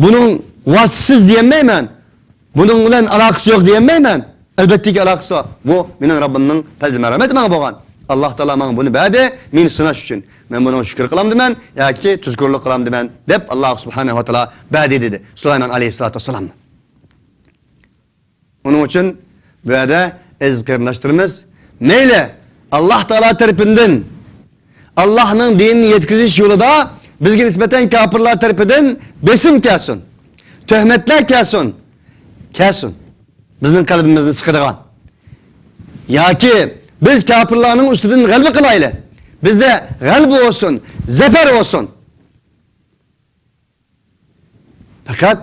بۇنىڭ ۋاسىتىسىز دېيەلمەيمەن. بۇنىڭ بىلەن ئالاقىسى يوق دېيەلمەيمەن. ئەلۋەتتىكى ئالاقىسى بار. بۇ مېنىڭ رەببىمنىڭ پەزلى مەرھەمىتى ماڭا بولغان. ئاللاھ تائالا ماڭا بۇنى بەردى، مېنى سىناش ئۈچۈن. مەن بۇنىڭغا شۈكۈر قىلامدىمەن ياكى تۇزكورلۇق قىلامدىمەن دەپ ئاللاھ سۇبھانەھۇ ۋە تائالا بەردى دېدى سۇلايمان ئەلەيھىسسالاتۇ ۋەسسالامنى. ئۇنىڭ ئۈچۈن بۇ يەردە ئەزىز قېرىنداشلىرىمىز، مەيلى ئاللاھ تائالا تەرىپىدىن، ئاللاھنىڭ دىنىنى يەتكۈزۈش يولىدا بىزگە نىسبەتەن كاپىرلار تەرىپىدىن بېسىم كەلسۇن، تۆھمەتلەر كەلسۇن، كەلسۇن، بىزنىڭ قەلبىمىزنى سىقىدىغان، ياكى بىز كاپىرلارنىڭ ئۈستىدىن غەلىبە قىلايلى، بىزدە غەلىبە بولسۇن، زەپەر بولسۇن. پەقەت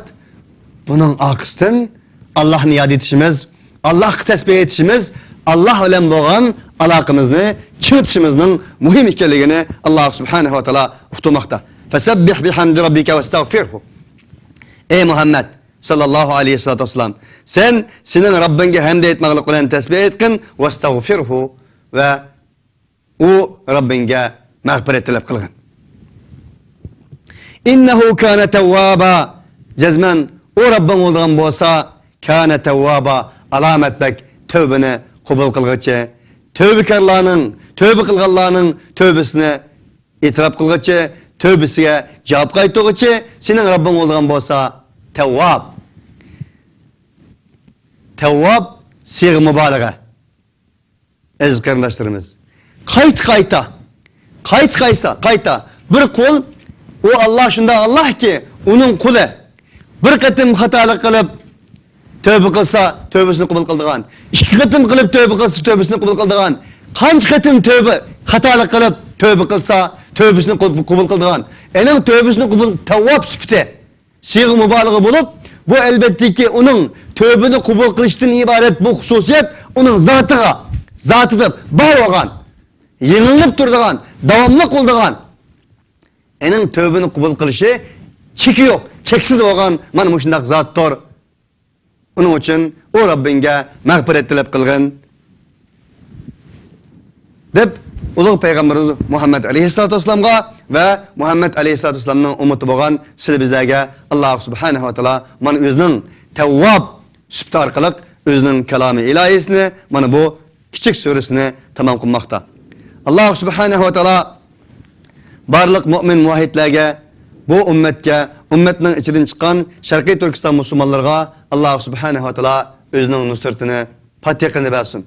بۇنىڭ ئارقىسىدىن ئاللاھنى ياد ئېتىشىمىز، ئاللاھقا تەسبىھ ئېيتىشىمىز، ئاللاھ بىلەن بولغان ئالاقىمىزنى چىڭىتىشىمىزنىڭ مۇھىم ئىكەنلىكىنى ئاللاھ سۇبھانەھۇ ۋە تائالا ئۇقتۇرماقتا. فەسەببىھ بىھەمدى رەببىكە ۋەستەغفىرھۇ. ئەي مۇھەممەد ساللاللاھۇ ئەلەيھى ۋەسسالام، سەن سېنىڭ رەببىڭگە ھەمد ئېيتماقلىق بىلەن تەسبىھ ئېيتقىن، ۋەستەغفىرھۇ، ۋە ئۇ رەببىڭگە مەغپىرەت تەلەپ قىلغىن. ئىننەھۇ كانە تەۋۋابا. جەزمەن ئۇ رەببىڭ بولىدىغان بولسا، كانە تەۋۋابا، ئالامەت بەك تەۋبىنى قوبۇل قىلغۇچى، تەۋبىكارلارنىڭ، تەۋبە قىلغانلارنىڭ تەۋبىسىنى ئېتىراپ قىلغۇچى، تەۋبىسىگە جاۋاب قايتۇرغۇچى سېنىڭ رەببىڭ بولىدىغان بولسا، تەۋۋاب. تەۋۋاب سىيغە مۇبالىغە. ئەزىز قېرىنداشلىرىمىز، قايتا، قايتا، قايتا، قايتا، قايتا. بىر قۇل، ئۇ ئاللاھ شۇنداق ئاللاھكى، ئۇنىڭ قۇلى بىر قېتىم خاتالىق قىلىپ تەۋبە قىلسا، تەۋبىسىنى قوبۇل قىلىدىغان. ئىككى قېتىم قىلىپ تەۋبە قىلسا، تەۋبىسىنى قوبۇل قىلىدىغان. قانچە قېتىم تەۋبە، خاتالىق قىلىپ تەۋبە قىلسا، تەۋبىسىنى قوب-، قوبۇل قىلىدىغان. ئېنىڭ تەۋبىسىنى قوبۇل، تەۋۋاب سۈپىتى سىيغە مۇبالىغە بولۇپ، بۇ ئەلۋەتتىكى ئۇنىڭ تەۋبىنى قوبۇل قىلىشتىن ئىبارەت بۇ خۇسۇسىيەت ئۇنىڭ زاتىغا، زاتىدا بار بولغان، يېڭىلىنىپ تۇرىدىغان، داۋاملىق بولىدىغان. ئېنىڭ تەۋبىنى قوبۇل قىلىشى چېكى يوق، چەكسىز بولغان مانا مۇشۇنداق زاتتۇر. ئۇنىڭ ئۈچۈن ئۇ رەببىڭگە مەغپىرەت تەلەپ قىلغىن، دەپ ئۇلۇغ پەيغەمبىرىمىز مۇھەممەد ئەلەيھىسسالاتۇ ۋەسسالامغا ۋە مۇھەممەد ئەلەيھىسسالاتۇ ۋەسسالامنىڭ ئۈممىتى بولغان سىلى بىزلەرگە ئاللاھ سۇبھانەھۇ ۋە تائالا مانا ئۆزىنىڭ تەۋۋاب سۈپىتى ئارقىلىق ئۆزىنىڭ كالامى ئىلاھىسىنى، مانا بۇ كىچىك سۈرىسىنى تامام قىلماقتا. ئاللاھ سۇبھانەھۇ ۋە تائالا بارلىق مۇئمىن مۇۋەھھىدلەرگە، بۇ ئۈممەتكە، ئۈممەتنىڭ ئىچىدىن چىققان شەرقىي تۈركىستان مۇسۇلمانلىرىغا ئاللاھ سۇبھانەھۇ ۋە تائالا ئۆزىنىڭ نۇسرىتىنى، پاتىقىنى بەرسۇن.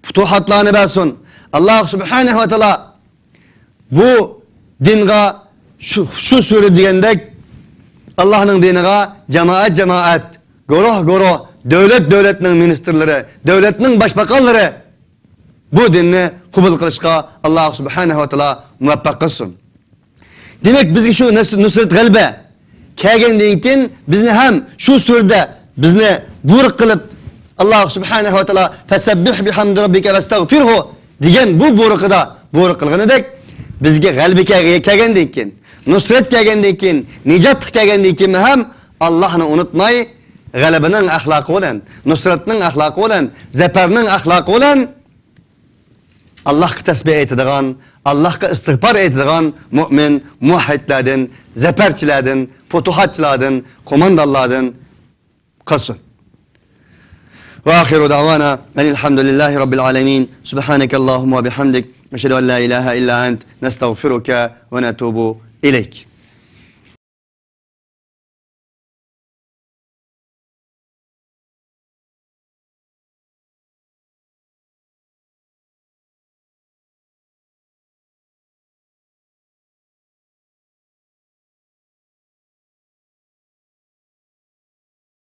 پۇتۇھاتلارنى بەرسۇن. ئاللاھ سۇبھانەھۇ ۋە تائالا بۇ دىنغا شۇ، شۇ سۈرە دېگەندەك ئاللاھنىڭ دىنىغا جامائەت، جامائەت، گۇرۇھ، گۇرۇھ، دۆلەت، دۆلەتنىڭ مىنىستىرلىرى، دۆلەتنىڭ باشباقانلىرى بۇ دىننى قوبۇل قىلىشقا ئاللاھ سۇبھانەھۇ ۋە تائالا مۇۋەپپەق قىلسۇن. دېمەك، بىزگە شۇ نەس-، نۇسرەت، غەلىبە كەلگەندىن كېيىن، بىزنى ھەم شۇ سۈرىدە بىزنى بۇيرۇق قىلىپ، ئاللاھ سۇبھانەھۇ ۋە تائالا «فەسەببىھ بىھەمدى رەببىكە ۋەستەغفىرھۇ» دېگەن بۇ بۇيرۇقىدا بۇيرۇق قىلغىنىدەك، بىزگە غەلىبە كەلگە-، كەلگەندىن كېيىن، نۇسرەت كەلگەندىن كېيىن، نىجات كەلگەندىن كېيىن ھەم ئاللاھنى ئۇنتۇماي، غەلىبىنىڭ ئەخلاقى بىلەن، نۇسرەتنىڭ ئەخلاقى بىلەن، زەپەرنىڭ ئەخلاقى بىلەن ئاللاھقا تەسبىھ ئېيتىدىغان، ئاللاھقا ئىستىغپار ئېيتىدىغان مۇئمىن مۇۋەھھىدلەردىن، زەپەرچىلەردىن، پۇتۇھاتچىلاردىن، قوماندانلاردىن قىلسۇن. وآخر دعوانا أن الحمد لله رب العالمين. سبحانك اللهم وبحمدك، نشهد أن لا إله إلا أنت، نستغفرك ونتوب إليك.